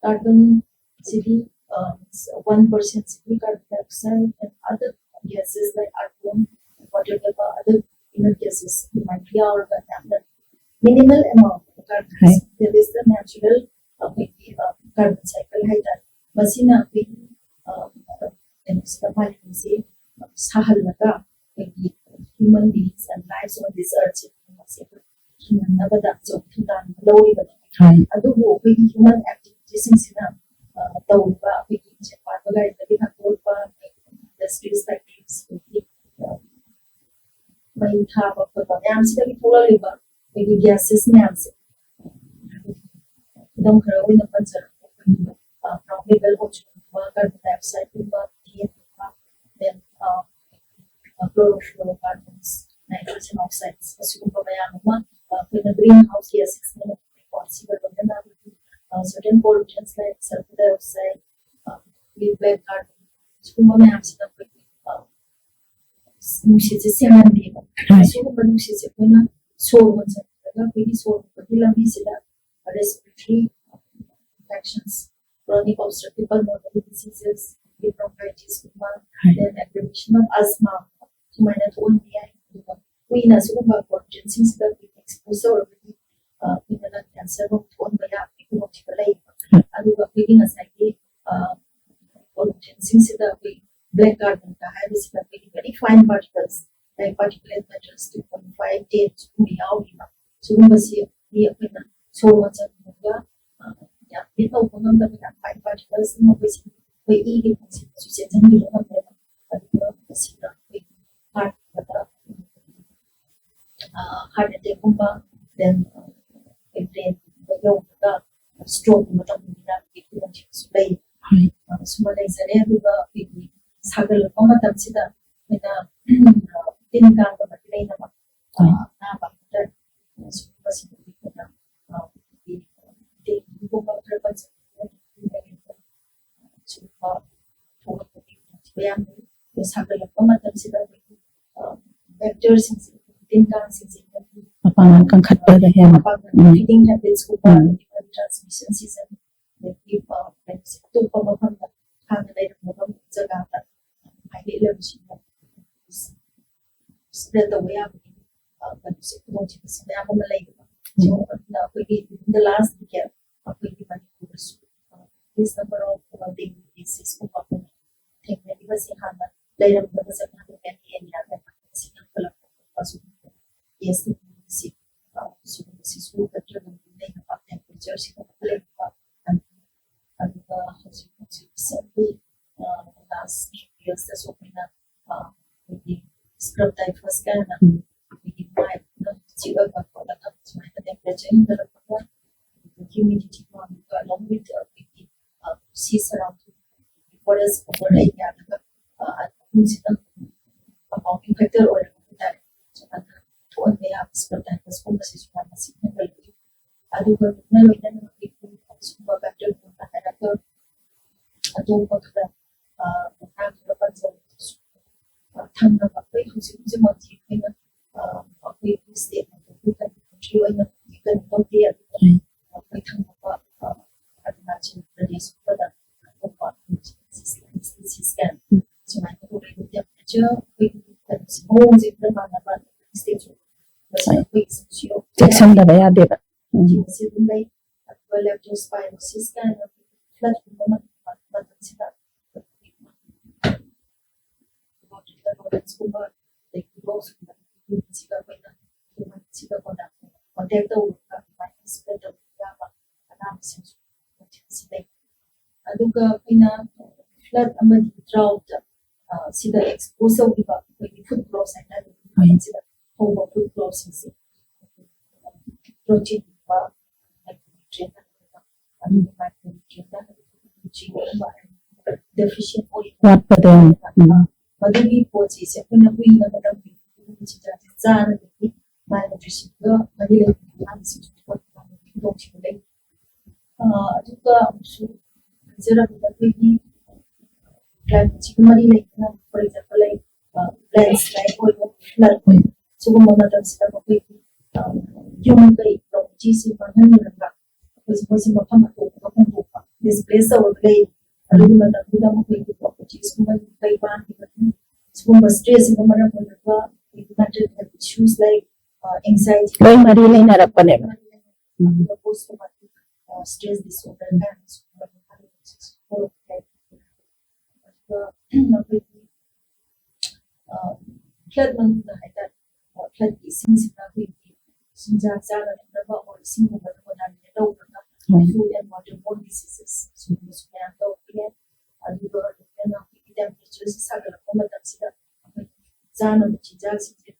Carbonꯁꯤꯗꯤ, ꯑ, one percentꯁꯤꯗꯤ carbon dioxide and other gases like argon, water vapor, other inert gases ꯑꯗꯨꯃꯥꯏꯅ ꯌꯥꯎꯔꯒ ꯌꯥꯝꯅ minimal amount of carbon, ꯍꯣꯏ꯫ That is the natural ꯑꯩꯈꯣꯏꯒꯤ, ꯑ, carbon cycle ꯍꯥꯏꯇꯥꯔꯦ꯫ ꯃꯁꯤꯅ ꯑꯩꯈꯣꯏꯒꯤ, ꯑ, ꯀꯩꯅꯣꯁꯤꯗ ꯃꯥꯂꯦꯝꯁꯤ ꯁꯥꯍꯜꯂꯒ ꯑꯩꯈꯣꯏꯒꯤ human beings and lives on this earth ꯁꯤ ꯍꯤꯡꯅꯅꯕꯗ ꯑꯆꯧꯕ ꯊꯧꯗꯥꯡ ꯑꯃ ꯂꯧꯔꯤꯕꯅꯤ꯫ ꯍꯣꯏ꯫ ꯑꯗꯨꯕꯨ ꯑꯩꯈꯣꯏꯒꯤ human activityꯁꯤꯡꯁꯤꯅ, ꯑ, ꯇꯧꯔꯤꯕ ꯑꯩꯈꯣꯏꯒꯤ ꯏꯟꯖꯤꯟ ꯄꯥꯟꯕ ꯒꯥꯔꯤꯗꯒꯤ ꯊꯥꯡꯗꯣꯔꯛꯄ industries, factories, ꯑꯗꯒꯤ, ꯑ, ꯃꯩ ꯊꯥꯕ ꯈꯣꯠꯄ ꯃꯌꯥꯝꯁꯤꯗꯒꯤ ꯊꯣꯛꯂꯛꯂꯤꯕ ꯑꯩꯈꯣꯏꯒꯤ gases ꯃꯌꯥꯝꯁꯦ, ꯈꯨꯗꯝ ꯈꯔ ꯑꯣꯏꯅ ꯄꯟꯖꯔꯕꯗ, ꯑꯩꯈꯣꯏꯒꯤ, ꯑ, brown label ozone ꯒꯨꯝꯕ, carbon dioxide ꯒꯨꯝꯕ, methaneꯒꯨꯝꯕ, then, ꯑ, chlorofluorocarbons, nitrogen oxides, ꯑꯁꯤꯒꯨꯝꯕ ꯃꯌꯥꯝ ꯑꯃ, ꯑ, ꯑꯩꯈꯣꯏꯅ greenhouse gasesꯅꯦꯅ ꯈꯪꯅꯩꯀꯣ꯫ ꯑꯁꯤꯒ ꯂꯣꯏꯅꯅ ꯑꯩꯈꯣꯏꯒꯤ, ꯑ, certain pollutants like sulfur dioxide, ꯑ, black carbon, ꯁꯤꯒꯨꯝꯕ ꯃꯌꯥꯝꯁꯤꯅ ꯑꯩꯈꯣꯏꯒꯤ ꯅꯨꯡꯁꯤꯠꯁꯦ ꯁꯦꯡꯍꯟꯕꯤꯕ꯫ ꯍꯣꯏ꯫ ꯑꯁꯤꯒꯨꯝꯕ ꯅꯨꯡꯁꯤꯠꯁꯦ ꯑꯩꯈꯣꯏꯅ ꯁꯣꯔ ꯍꯣꯟꯖꯟꯕꯗ ꯑꯩꯈꯣꯏꯒꯤ ꯁꯣꯔ ꯍꯣꯟꯕꯒꯤ ꯂꯝꯕꯤꯁꯤꯗ respiratory infections, chronic obstructive pulmonary diseases, bronchitis ꯀꯨꯝꯕ, ꯍꯣꯏ꯫ Then aggravation of asthma ꯁꯨꯃꯥꯏꯅ ꯊꯣꯛꯍꯟꯕ ꯌꯥꯏ꯫ ꯑꯗꯨꯒ ꯀꯨꯏꯅ ꯁꯤꯒꯨꯝꯕ pollution ꯁꯤꯡꯁꯤꯗ ꯑꯩꯈꯣꯏ expose ꯇꯧꯔꯒꯗꯤ, ꯑ, ꯑꯩꯈꯣꯏꯅ lung cancer ꯒꯨꯝꯕ ꯊꯣꯛꯍꯟꯕ ꯌꯥꯕꯒꯤ ꯈꯨꯗꯣꯡꯊꯤꯕ ꯂꯩ꯫ ꯎꯝ꯫ ꯑꯗꯨꯒ ꯑꯩꯈꯣꯏꯒꯤ ꯉꯁꯥꯏꯒꯤ, ꯑ, pollution ꯁꯤꯡꯁꯤꯗ ꯑꯩꯈꯣꯏ black carbon ꯀ ꯍꯥꯏꯕꯁꯤꯗ ꯑꯩꯈꯣꯏꯒꯤ very fine particles, like particulate matters two point five ten ꯁꯤꯒꯨꯝꯕ ꯌꯥꯎꯔꯤꯕ꯫ ꯁꯤꯒꯨꯝꯕꯁꯤ ꯑꯩꯈꯣꯏꯅ ꯁꯣꯔ ꯍꯣꯟꯖꯟꯕꯗ, ꯑ, ꯌꯥꯝ ꯇꯧꯕ ꯉꯝꯗꯕ ꯌꯥꯝ fine particles ꯃꯈꯣꯏꯁꯤ ꯑꯩꯈꯣꯏ ꯏꯒꯤ ꯈꯣꯡꯆꯠꯇꯁꯨ ꯆꯦꯟꯁꯤꯟꯕꯤꯕ ꯉꯝꯗꯦꯕ꯫ ꯑꯗꯨꯒ ꯃꯁꯤꯅ ꯑꯩꯈꯣꯏꯒꯤ heart ꯗ, ꯑ, heart attack ꯀꯨꯝꯕ, then, ꯑ, brain ꯗ ꯌꯧꯔꯒ stroke ꯀꯨꯝꯕ ꯇꯧꯕꯒꯤ ꯈꯨꯗꯣꯡꯊꯤꯕꯁꯨ ꯂꯩ꯫ ꯍꯣꯏ꯫ ꯑ, ꯁꯨꯝꯕ ꯂꯩꯖꯔꯦ꯫ ꯑꯗꯨꯒ ꯑꯩꯈꯣꯏꯒꯤ ꯁꯥꯒꯠꯂꯛꯄ ꯃꯇꯝꯁꯤꯗ ꯑꯩꯈꯣꯏꯅ, ꯎꯝ, ꯑ, ꯇꯤꯟ ꯀꯥꯡꯒ ꯃꯔꯤ ꯂꯩꯅꯕ, ꯑ, ꯍꯣꯏ꯫ ꯑꯅꯥꯕ ꯑꯃꯗ, ꯑ, ꯁꯤꯒꯨꯝꯕꯁꯤꯗ ꯑꯩꯈꯣꯏꯅ, ꯑ, ꯑꯩꯈꯣꯏꯒꯤ ꯗꯦꯡꯒꯤꯒꯨꯝꯕ ꯈꯔ ꯄꯟꯖꯅꯤꯡꯉꯤ꯫ ꯁꯤꯒꯨꯝꯕ ꯊꯣꯛꯂꯛꯄꯒꯤ ꯈꯨꯗꯣꯡꯊꯤꯕ ꯌꯥꯝ ꯂꯩ꯫ ꯑꯗꯣ ꯁꯥꯒꯠꯂꯛꯄ ꯃꯇꯝꯁꯤꯗ ꯑꯩꯈꯣꯏꯒꯤ, ꯑ, vector ꯁꯤꯡꯁꯦ, ꯇꯤꯟ ꯀꯥꯡꯁꯤꯡꯁꯦ ꯃꯄꯥꯡꯒꯜ ꯀꯟꯈꯠꯄꯗ ꯍꯦꯟꯅ꯫ ꯃꯄꯥꯡꯒꯜ ꯎꯝ꯫ Feeding habits ꯀꯨꯝꯕ, ꯎꯝ꯫ ꯑꯗꯒꯤ transmission season, ꯑꯗꯒꯤ, ꯑ, ꯀꯩꯅꯣꯁꯦ, ꯑꯇꯣꯞꯄ ꯃꯐꯝꯗ ꯍꯥꯟꯅ ꯂꯩꯔꯝꯕ ꯃꯐꯝ ꯖꯒꯥꯗ ꯍꯥꯏꯗꯤ ꯂꯩꯔꯝꯕꯁꯤꯡꯗ spread ꯇꯧꯕ ꯌꯥꯕꯒꯤ, ꯑ, ꯀꯩꯅꯣꯁꯦ, ꯈꯨꯗꯣꯡꯊꯤꯕꯁꯦ ꯃꯌꯥꯝ ꯑꯃ ꯂꯩꯌꯦꯕ꯫ ꯎꯝ꯫ So, ꯑꯗꯨꯅ ꯑꯩꯈꯣꯏꯒꯤ in the last decade ꯑꯩꯈꯣꯏꯒꯤ ꯃꯅꯤꯄꯨꯔꯗꯁꯨ, ꯑ, increase number of, ꯑ, dengue cases ꯀꯨꯝꯕ ꯑꯩꯈꯣꯏꯅ ꯊꯦꯡꯅꯔꯤꯕꯁꯤ ꯍꯥꯟꯅ ꯂꯩꯔꯝꯗꯕ ꯖꯒꯥꯗ ꯃꯌꯥꯝ ꯍꯦꯟꯅ ꯌꯥꯝꯅ ꯁꯤ ꯌꯥꯝꯈꯠꯂꯛꯄ ꯈꯣꯠꯄ ꯁꯤꯒꯨꯝꯕ case ꯁꯤ, ꯑ, ꯁꯤꯒꯨꯝꯕꯁꯤꯁꯨ ꯅꯠꯇ꯭ꯔꯒ ꯂꯩꯅꯕ temperature ꯁꯤ ꯍꯦꯟꯒꯠꯂꯛꯄ, ꯑꯗꯨꯒ ꯍꯧꯖꯤꯛ ꯍꯧꯖꯤꯛ recently, ꯑ, last few years ꯇꯁꯨ ꯑꯩꯈꯣꯏꯅ, ꯑ, ꯑꯩꯈꯣꯏꯒꯤ scrub typhus ꯀꯥꯏꯅ ꯎꯝ꯫ ꯑꯩꯈꯣꯏꯒꯤ ꯃꯥꯏ ꯆꯤꯛꯑꯒ ꯈꯣꯠꯂꯒ ꯁꯨꯃꯥꯏꯅ temperature ꯍꯦꯟꯒꯠꯂꯛꯄꯒ humidity ꯋꯥꯡꯕꯒ along with ꯑꯩꯈꯣꯏꯒꯤ, ꯑ, sea surrounding forest ꯀꯨꯝꯕ ꯂꯩ ꯌꯥꯔꯒ, ꯑ, ꯑꯍꯨꯝꯁꯤꯅ compounding factor ꯑꯣꯏꯔꯒ ꯍꯥꯏꯇꯥꯔꯦ꯫ ꯁꯨꯃꯥꯏꯅ ꯊꯣꯛꯍꯟꯕ ꯌꯥꯕ scrub typhus ꯀꯨꯝꯕꯁꯤꯁꯨ ꯌꯥꯝꯅ ꯁꯤꯖꯤꯟꯅꯕ ꯂꯩ꯫ ꯑꯗꯨꯒ ꯂꯣꯏꯅ ꯂꯣꯏꯅꯅ ꯑꯩꯈꯣꯏꯒꯤ ꯑꯁꯤꯒꯨꯝꯕ bacterial ꯒꯨꯝꯕ ꯍꯥꯏꯔꯒ ꯑꯇꯣꯞꯄ ꯈꯔ, ꯑ, ꯃꯈꯥ ꯈꯔ ꯄꯟꯖꯔꯛꯄꯁꯨ, ꯑ, ꯊꯪꯅꯕ ꯑꯩꯈꯣꯏ ꯍꯧꯖꯤꯛ ꯍꯧꯖꯤꯛꯃꯛꯇꯤ ꯑꯩꯈꯣꯏꯅ ꯑꯩꯈꯣꯏꯒꯤ ꯁ꯭ꯇꯦꯠ ꯑꯩꯈꯣꯏ ꯀꯟꯇ꯭ꯔꯤ ꯑꯣꯏꯅ ꯀꯩꯅꯣ ꯇꯧꯗꯦ, ꯑꯗꯨꯒ ꯑꯩꯈꯣꯏ ꯊꯪꯅꯕ ꯑꯔꯨꯅꯥꯆꯜ ꯄ꯭ꯔꯗꯦꯁꯀꯨꯝꯕꯗ ꯑꯇꯣꯞꯄ ꯁꯤ ꯁ꯭ꯀꯦꯟ ꯁꯨꯃꯥꯏꯅ ꯇꯧꯔꯦ꯫ ꯇꯦꯝꯄꯔꯦꯆꯔ ꯑꯩꯈꯣꯏꯒꯤ ꯀꯩꯅꯣꯁꯦ ꯃꯑꯣꯡꯁꯦ ꯈꯔ ꯃꯥꯟꯅꯕ ꯁ꯭ꯇꯦꯠꯁꯨ, ꯃꯁꯤ ꯑꯩꯈꯣꯏꯒꯤ ꯁꯤꯁꯨ ꯆꯦꯛꯁꯤꯟꯗꯕ ꯌꯥꯗꯦꯕ꯫ ꯎꯝ꯫ ꯃꯁꯤ ꯑꯗꯨꯝ ꯂꯩ꯫ ꯑꯗꯨꯒ ꯂꯦꯞꯇꯣꯁꯄꯥꯏꯔꯣꯁꯤꯁ ꯀꯥꯏꯅ ꯐ꯭ꯂꯠꯀꯨꯝꯕ ꯃꯇꯝꯁꯤꯗ ꯀꯨꯝꯕ ꯑꯗꯒꯤ ꯂꯣꯛꯁꯤꯒ ꯑꯩꯈꯣꯏꯅ ꯁꯤꯒ ꯀꯣꯟꯇꯦꯛ ꯇꯧꯔꯒ ꯑꯗꯨꯃꯥꯏꯅ ꯁ꯭ꯄ꯭ꯔꯦꯗ ꯇꯧꯕ ꯌꯥꯕ ꯑꯅꯥꯕꯁꯤꯡꯁꯨ ꯃꯁꯤ ꯂꯩ꯫ ꯑꯗꯨꯒ ꯑꯩꯈꯣꯏꯅ ꯐ꯭ꯂꯠ ꯑꯃꯗꯤ ꯗ꯭ꯔꯥꯎꯠ ꯁꯤꯗ ꯑꯦꯛꯁꯄꯣꯖ ꯇꯧꯈꯤꯕ ꯑꯩꯈꯣꯏꯒꯤ ꯐꯨꯗ ꯀ꯭ꯔꯣꯞꯁ ꯍꯥꯏꯇꯥꯔꯦ, ꯍꯣꯏ꯫ ꯁꯤꯗ ꯍꯧꯕ ꯐꯨꯗ ꯀ꯭ꯔꯣꯞꯁꯤꯡꯁꯦ ꯄ꯭ꯔꯣꯇꯤꯟꯒꯨꯝꯕ, ꯃꯥꯏꯀ꯭ꯔꯣꯅ꯭ꯌꯨꯇ꯭ꯔꯤꯌꯦꯟ ꯑꯗꯨꯒ ꯃꯥꯏꯀ꯭ꯔꯣꯅ꯭ꯌꯨꯇ꯭ꯔꯤꯌꯦꯟ ꯗꯦꯐꯤꯁꯤꯌꯦꯟ ꯑꯣꯏ꯫ ꯋꯥꯠꯄꯗꯣ꯫ ꯎꯝ꯫ ꯃꯗꯨꯒꯤ ꯄꯣꯠꯁꯤꯁꯦ ꯑꯩꯈꯣꯏꯅ ꯀꯨꯏꯅ ꯃꯇꯝꯒꯤ ꯆꯤꯟꯖꯥꯛꯁꯦ ꯆꯥꯔꯒꯗꯤ ꯃꯥꯏ ꯅ꯭ꯌꯨꯇ꯭ꯔꯤꯁꯟꯒ ꯃꯔꯤ ꯂꯩꯅꯕ ꯑꯅꯥꯕꯁꯤꯡꯁꯨ ꯄꯣꯛꯄꯒꯤ ꯈꯨꯗꯣꯡꯊꯤꯕ ꯂꯩ꯫ ꯑ, ꯑꯗꯨꯒ ꯑꯃꯨꯛꯁꯨ ꯍꯥꯏꯖꯔꯕꯗ ꯑꯩꯈꯣꯏꯒꯤ ꯀ꯭ꯂꯥꯏꯃꯦꯠꯁꯤꯒ ꯃꯔꯤ ꯂꯩꯅꯅ, for example, like, ꯂꯦꯟꯁ꯭ꯂꯥꯏꯗ ꯑꯣꯏꯕ, ꯐ꯭ꯂꯠ ꯑꯣꯏꯕ, ꯁꯤꯒꯨꯝꯕ ꯃꯇꯝꯁꯤꯗ ꯃꯈꯣꯏꯒꯤ, ꯑ, ꯌꯨꯝ ꯀꯩ ꯄ꯭ꯔꯣꯄꯔꯇꯤꯁꯤ ꯃꯥꯡꯍꯟꯅꯔꯒ ꯑꯩꯈꯣꯏꯁꯦ ꯃꯣꯏꯁꯦ ꯃꯐꯝ ꯑꯇꯣꯞꯄꯗ ꯍꯣꯡꯗꯣꯛꯄ, ꯗꯤꯁꯄ꯭ꯂꯦꯁ ꯇꯧꯔꯒ ꯂꯩ꯫ ꯑꯗꯨꯒꯤ ꯃꯇꯝꯗꯨꯗ ꯃꯈꯣꯏꯒꯤ ꯄ꯭ꯔꯣꯄꯔꯇꯤꯁꯀꯨꯝꯕ ꯌꯨꯝ ꯀꯩ ꯃꯥꯡꯈꯤꯕ, ꯁꯤꯒꯨꯝꯕ ꯁ꯭ꯇ꯭ꯔꯦꯁꯁꯤꯡꯅ ꯃꯔꯝ ꯑꯣꯏꯔꯒ ꯑꯩꯈꯣꯏꯒꯤ ꯃꯦꯟꯇꯦꯜ ꯍꯦꯜꯊ ꯏꯁꯨꯁ ꯂꯩ, ꯑꯦꯡꯖꯥꯏꯇꯤ ꯂꯣꯏ ꯃꯔꯤ ꯂꯩꯅꯔꯛꯄꯅꯦꯕ꯫ ꯎꯝ꯫ ꯄꯣꯁ ꯇ꯭ꯔꯣꯃꯥꯇꯤꯛ ꯁ꯭ꯇ꯭ꯔꯦꯁ ꯗꯤꯁꯑꯣꯔꯗꯔ ꯀꯥꯏꯅ ꯁꯤꯒꯨꯝꯕ ꯃꯈꯜ ꯑꯃꯁꯨ ꯊꯣꯛꯂꯛꯄ ꯌꯥꯏ꯫ ꯑꯗꯨꯒ ꯑꯩꯈꯣꯏꯒꯤ ꯐ꯭ꯂꯠ ꯃꯅꯨꯡꯗ ꯍꯥꯏꯇꯥꯔꯦ, ꯐ꯭ꯂꯠꯀꯤ ꯏꯁꯤꯡꯁꯤꯅ ꯑꯩꯈꯣꯏꯒꯤ ꯆꯤꯟꯖꯥꯛ ꯆꯥꯅ ꯊꯛꯅꯕ ꯑꯣꯔ ꯏꯁꯤꯡꯒꯨꯝꯕꯗ ꯀꯣꯟꯇꯥꯃꯤꯅꯦꯠ ꯇꯧꯔꯒ ꯍꯣꯏ꯫ Fluid and water borne diseases ꯁꯤꯒꯨꯝꯕꯁꯨ ꯃꯌꯥꯝ ꯇꯧꯔꯛꯄ ꯌꯥꯏ꯫ ꯑꯗꯨꯒ ꯂꯣꯏꯅꯅ ꯑꯩꯈꯣꯏꯒꯤ ꯇꯦꯝꯄꯔꯦꯆꯔꯁꯤ ꯁꯥꯒꯠꯂꯛꯄ ꯃꯇꯝꯁꯤꯗ ꯑꯩꯈꯣꯏ ꯆꯥꯅꯕ ꯆꯤꯟꯖꯥꯛꯁꯤꯡꯁꯦ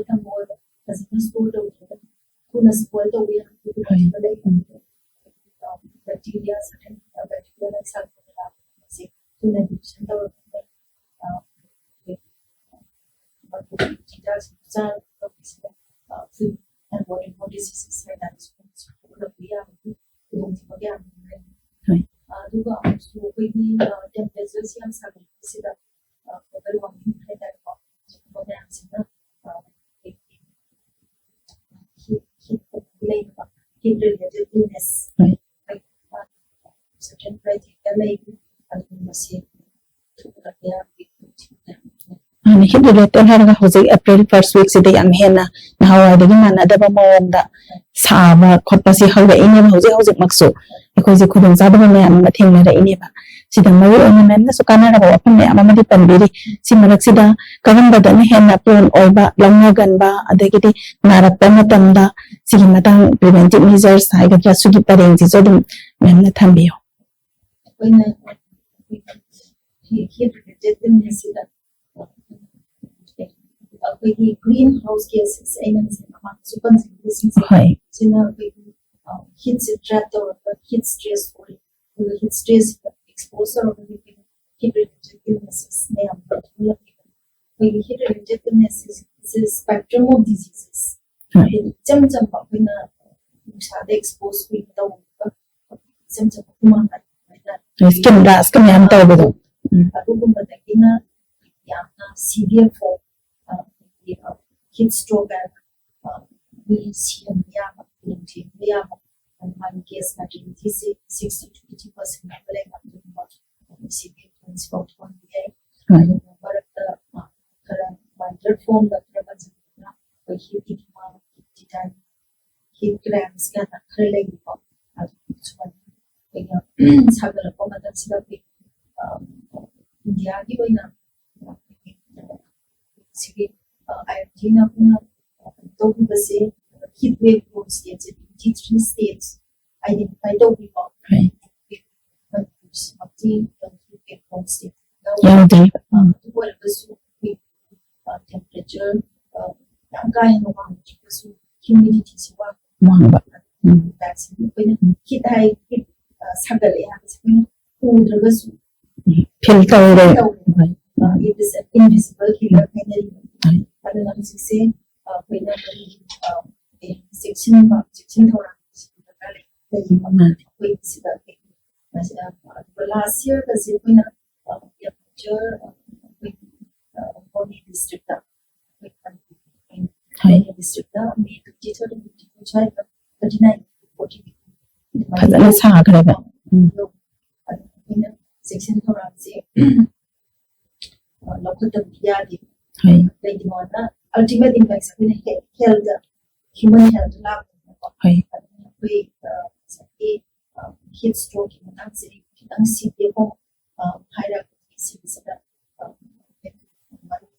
ꯊꯝꯕ ꯑꯣꯏꯔꯣ, ꯐꯖꯅ ꯁ꯭ꯇꯣꯔ ꯇꯧꯗ꯭ꯔꯒꯗꯤ ꯊꯨꯅ ꯁ꯭ꯄꯣꯏꯜ ꯇꯧꯕ ꯌꯥꯕꯒꯤ ꯈꯨꯗꯣꯡꯊꯤꯕ ꯂꯩ꯫ ꯕꯦꯛꯇꯤꯔꯤꯌꯥ, ꯁꯔꯇꯦꯟ ꯕꯦꯛꯇꯤꯔꯤꯌꯥ ꯂꯩ, ꯁꯥꯜꯃꯣꯅꯦꯂꯥ ꯁꯤ ꯊꯨꯅ ꯗꯤꯐ꯭ꯌꯨꯖꯟ ꯇꯧꯔꯛꯄ ꯌꯥꯏ꯫ ꯑ, ꯃꯈꯣꯏꯒꯤ ꯆꯤꯟꯖꯥꯛꯁꯤꯡ ꯆꯥꯔꯒ ꯇꯧꯕꯁꯤꯗ, ꯑ, food and water borne diseases ꯍꯥꯏꯇꯥꯔꯦ, ꯁꯤꯒꯨꯝꯕꯁꯨ ꯊꯣꯛꯂꯛꯄ ꯌꯥꯕꯒꯤ ꯈꯨꯗꯣꯡꯊꯤꯕ ꯀꯌꯥ ꯑꯃ ꯂꯩ꯫ ꯍꯣꯏ꯫ ꯑ, ꯑꯗꯨꯒ ꯑꯃꯨꯛꯁꯨ ꯑꯩꯈꯣꯏꯒꯤ, ꯑ, ꯇꯦꯝꯄꯔꯦꯆꯔꯁꯤ ꯌꯥꯝ ꯁꯥꯒꯠꯂꯛꯄꯁꯤꯗ, ꯑ, ꯒ꯭ꯂꯣꯕꯦꯜ ꯋꯥꯔꯃꯤꯡ ꯍꯥꯏꯇꯥꯔꯦꯀꯣ, ꯃꯌꯥꯝꯁꯤꯅ ꯍꯤꯠ ꯍꯤꯠ ꯂꯩꯕ ꯍꯤꯠ ꯔꯤꯂꯦꯇꯦꯠ ꯏꯜꯅꯦꯁ ꯍꯣꯏ꯫ ꯁꯔꯇꯟ ꯀ꯭ꯔꯥꯏꯇꯦꯔꯤꯌꯥ ꯂꯩ꯫ ꯑꯗꯨꯒꯨꯝꯕꯁꯦ ꯊꯨꯒꯠꯂꯛꯄ ꯌꯥꯕꯒꯤ ꯈꯨꯗꯣꯡꯊꯤꯕ ꯃꯌꯥꯝ ꯂꯩ꯫ ꯃꯥꯅ ꯍꯤꯠ ꯔꯤꯂꯦꯇꯦꯠ ꯍꯥꯏꯔꯒ ꯍꯧꯖꯤꯛ ꯑꯦꯄ꯭ꯔꯤꯜ ꯐꯥꯔꯁꯠ ꯋꯤꯛꯁꯤꯗ ꯌꯥꯝ ꯍꯦꯟꯅ ꯅꯍꯥꯟꯋꯥꯏꯗꯒꯤ ꯃꯥꯟꯅꯗꯕ ꯃꯑꯣꯡꯗ ꯁꯥꯕ ꯈꯣꯠꯄꯁꯤ ꯍꯧꯔꯛꯏꯅꯦꯕ ꯍꯧꯖꯤꯛ ꯍꯧꯖꯤꯛꯃꯛꯁꯨ꯫ ꯑꯩꯈꯣꯏꯁꯦ ꯈꯨꯗꯣꯡꯆꯥꯗꯕ ꯃꯌꯥꯝ ꯑꯃ ꯊꯦꯡꯅꯔꯛꯏꯅꯦꯕ꯫ ꯁꯤꯗ ꯃꯔꯨ ꯑꯣꯏꯅ ꯃꯦꯝꯅꯁꯨ ꯀꯥꯟꯅꯔꯕ ꯋꯥꯐꯝ ꯃꯌꯥꯝ ꯑꯃꯗꯤ ꯄꯟꯕꯤꯔꯤ꯫ ꯁꯤ ꯃꯔꯛꯁꯤꯗ ꯀꯔꯝꯕꯗꯅ ꯍꯦꯟꯅ ꯄ꯭ꯔꯣꯟ ꯑꯣꯏꯕ, ꯂꯧꯅꯒꯟꯕ, ꯑꯗꯒꯤꯗꯤ ꯅꯥꯔꯛꯄ ꯃꯇꯝꯗ ꯁꯤꯒꯤ ꯃꯇꯥꯡ ꯄ꯭ꯔꯤꯚꯦꯟꯇꯤꯞ ꯃꯦꯖꯔꯁ ꯍꯥꯏꯒꯗ꯭ꯔꯥ, ꯁꯤꯒꯤ ꯄꯔꯦꯡꯁꯤꯁꯨ ꯑꯗꯨꯝ ꯃꯦꯝꯅ ꯊꯝꯕꯤꯌꯨ꯫ ꯑꯩꯈꯣꯏꯅ ꯍꯤꯠ ꯔꯤꯂꯦꯇꯦꯠ ꯏꯜꯅꯦꯁꯁꯤꯗ ꯑꯩꯈꯣꯏꯒꯤ ꯒ꯭ꯔꯤꯟ ꯍꯥꯎꯁ ꯒ꯭ꯌꯥꯁꯦꯁ ꯑꯩꯅ ꯉꯁꯥꯏ ꯃꯃꯥꯡꯗꯁꯨ ꯄꯟꯖꯈꯤꯕꯁꯤꯡꯁꯦ ꯍꯣꯏ꯫ ꯁꯤꯅ ꯑꯩꯈꯣꯏꯒꯤ ꯍꯤꯠꯁꯦ ꯇ꯭ꯔꯦꯞ ꯇꯧꯔꯒ ꯍꯤꯠ ꯁ꯭ꯇ꯭ꯔꯦꯁ ꯑꯣꯏ꯫ ꯑꯗꯨꯒ ꯍꯤꯠ ꯁ꯭ꯇ꯭ꯔꯦꯁꯁꯤꯗ ꯑꯦꯛꯁꯄꯣꯖ ꯇꯧꯔꯒ ꯑꯩꯈꯣꯏꯒꯤ ꯍꯤꯠ ꯔꯤꯂꯦꯇꯦꯠ ꯏꯜꯅꯦꯁꯦꯁ ꯃꯌꯥꯝ ꯊꯣꯛꯂꯛꯑꯦ꯫ ꯑꯩꯈꯣꯏꯒꯤ heat related illnesses is spectrum of diseases. ꯍꯣꯏ꯫ ꯏꯆꯝ ꯆꯝꯕ ꯑꯩꯈꯣꯏꯅ ꯅꯨꯡꯁꯥꯗ ꯑꯦꯛꯁꯄꯣꯖ ꯀꯨꯏꯅ ꯇꯧꯔꯒ ꯏꯆꯝ ꯆꯝꯕ ꯍꯨꯃꯥꯡ ꯍꯥꯏꯇꯥꯔꯦ꯫ ꯁ꯭ꯀꯤꯟ ꯔꯦꯁꯀ ꯃꯌꯥꯝ ꯇꯧꯕꯗꯣ꯫ ꯎꯝ꯫ ꯑꯗꯨꯒꯨꯝꯕꯗꯒꯤꯅ ꯌꯥꯝꯅ ꯁꯤꯚꯤꯌꯔ ꯐꯣꯔꯝ ꯍꯤꯠ ꯁ꯭ꯇ꯭ꯔꯣꯛ ꯍꯥꯏꯅ ꯃꯤ ꯁꯤꯍꯟꯕ ꯌꯥꯕ ꯈꯨꯗꯣꯡꯊꯤꯍꯟꯕ ꯌꯥꯕ꯫ ꯃꯥꯒꯤ ꯀꯦꯁ ꯃꯣꯔꯇꯦꯂꯤꯇꯤꯁꯦ ꯁꯤꯛꯁꯇꯤ ꯇꯨ ꯑꯩꯠꯇꯤ ꯄꯥꯔꯁꯦꯟ ꯍꯥꯏꯕ ꯂꯩꯕ ꯑꯗꯨꯒꯨꯝꯕ ꯁꯤꯚꯤꯌꯔ ꯐꯣꯔꯝꯁꯤꯐꯥꯎ ꯊꯣꯛꯍꯟꯕ ꯌꯥꯏ꯫ ꯍꯣꯏ꯫ ꯑꯗꯨꯒ ꯃꯔꯛꯇ ꯈꯔ ꯃꯥꯏꯜꯗꯔ ꯐꯣꯔꯝꯗ ꯈꯔ ꯄꯟꯖꯕꯗ ꯑꯩꯈꯣꯏ ꯍꯤꯠ ꯏꯗꯤꯃꯥ, ꯍꯤꯠ ꯀ꯭ꯔꯦꯝꯁ ꯀꯥꯏꯅ ꯈꯔ ꯂꯩꯕꯀꯣ꯫ ꯑꯗꯨ ꯁꯨꯃꯥꯏꯅ ꯑꯩꯈꯣꯏꯅ ꯁꯥꯒꯠꯂꯛꯄ ꯃꯇꯝꯁꯤꯗ ꯑꯩꯈꯣꯏ ꯏꯟꯗꯤꯌꯥꯒꯤ ꯑꯣꯏꯅ ꯁꯤꯒꯤ ꯑꯥꯏ ꯑꯦꯝ ꯗꯤꯅ ꯑꯩꯈꯣꯏꯅ ꯇꯧꯕꯤꯕꯁꯦ ꯍꯤꯠ ꯋꯦꯕ ꯄ꯭ꯔꯣꯟ ꯁ꯭ꯇꯦꯠꯁꯦ ꯇ꯭ꯋꯦꯟꯇꯤ ꯊ꯭ꯔꯤ ꯁ꯭ꯇꯦꯠꯁ ꯑꯥꯏꯗꯦꯟꯇꯤꯐꯥꯏ ꯇꯧꯕꯤꯕ꯫ ꯍꯣꯏ꯫ ꯃꯅꯤꯄꯨꯔꯁꯤꯃꯛꯇꯤ ꯍꯤꯠ ꯋꯦꯕ ꯄ꯭ꯔꯣꯟ ꯁ꯭ꯇꯦꯠ ꯌꯥꯎꯗ꯭ꯔꯤ꯫ ꯑꯗꯨ ꯑꯣꯏꯔꯒꯁꯨ ꯑꯩꯈꯣꯏ ꯇꯦꯝꯄꯔꯦꯆꯔ ꯌꯥꯝ ꯀꯥ ꯍꯦꯟꯅ ꯋꯥꯡꯗ꯭ꯔꯒꯁꯨ ꯍ꯭ꯌꯨꯃꯤꯗꯤꯇꯤꯁꯤ ꯋꯥꯡꯕ꯫ ꯋꯥꯡꯕ꯫ ꯎꯝ꯫ ꯗꯥꯏꯠꯁꯤꯗꯤ ꯑꯩꯈꯣꯏꯅ ꯍꯤꯠ ꯍꯥꯏ ꯍꯤꯠ ꯁꯥꯒꯠꯂꯛꯑꯦ ꯍꯥꯏꯕꯁꯤ ꯑꯩꯈꯣꯏꯅ ꯎꯗ꯭ꯔꯒꯁꯨ ꯐꯤꯜ ꯇꯧꯔꯦ꯫ ꯇꯧꯔꯦ꯫ ꯍꯣꯏ꯫ ꯏꯟꯚꯤꯖꯤꯕꯜ ꯍꯤꯂꯔ ꯍꯥꯏꯅꯔꯤꯕ꯫ ꯍꯣꯏ꯫ ꯑꯗꯨꯅ ꯍꯧꯖꯤꯛꯁꯦ ꯑꯩꯈꯣꯏꯅ ꯆꯦꯛꯁꯤꯟꯕ ꯆꯦꯛꯁꯤꯟ ꯊꯧꯔꯥꯡ ꯗꯔꯀꯥꯔ ꯂꯩ꯫ ꯂꯩꯌꯦꯕ꯫ ꯃꯥꯅꯦ꯫ ꯑꯩꯈꯣꯏ ꯁꯤꯗ ꯑꯗꯨꯒ ꯂꯥꯁ ꯌꯔꯒꯁꯦ ꯑꯩꯈꯣꯏꯅ ꯇꯦꯝꯄꯔꯦꯆꯔ ꯑꯩꯈꯣꯏ ꯃꯣꯔꯦ ꯗꯤꯁꯇ꯭ꯔꯤꯛꯇ, ꯑꯩꯈꯣꯏ ꯍꯣꯏ꯫ ꯃꯣꯔꯦ ꯗꯤꯁꯇ꯭ꯔꯤꯛꯇ ꯃꯦ ꯇ꯭ꯋꯦꯟꯇꯤ ꯊꯥꯔꯠ ꯇ꯭ꯋꯦꯟꯇꯤ ꯐꯣꯔ ꯁ꯭ꯋꯥꯏꯗ ꯇ꯭ꯋꯦꯟꯇꯤ ꯅꯥꯏꯟ ꯐꯣꯔꯇꯤ ꯐꯖꯅ ꯁꯥꯈ꯭ꯔꯦꯕ꯫ ꯎꯝ꯫ ꯑꯗꯨ ꯑꯩꯈꯣꯏꯅ ꯆꯦꯛꯁꯤꯟ ꯊꯧꯔꯥꯡꯁꯦ ꯂꯧꯈꯠꯇꯕꯗꯤ ꯌꯥꯗꯦ꯫ ꯍꯣꯏ꯫ ꯀꯩꯒꯤꯅꯣꯗ, ꯑꯜꯇꯤꯃꯦꯠ ꯏꯝꯄꯦꯛꯁꯦ ꯑꯩꯈꯣꯏꯅ ꯍꯦꯜꯊ, ꯍ꯭ꯌꯨꯃꯟ ꯍꯦꯜꯊ ꯂꯥꯛꯄꯅꯤꯅꯀꯣ꯫ ꯍꯣꯏ꯫ ꯑꯗꯨꯅ ꯑꯩꯈꯣꯏ ꯉꯁꯥꯏꯒꯤ ꯍꯤꯠ ꯁ꯭ꯇ꯭ꯔꯣꯛꯀꯤ ꯃꯇꯥꯡꯁꯦ ꯈꯤꯇꯪ ꯁꯤꯕꯤꯌꯦꯀꯣ ꯍꯥꯏꯔꯒꯗꯤ ꯁꯤꯒꯤꯁꯤꯗ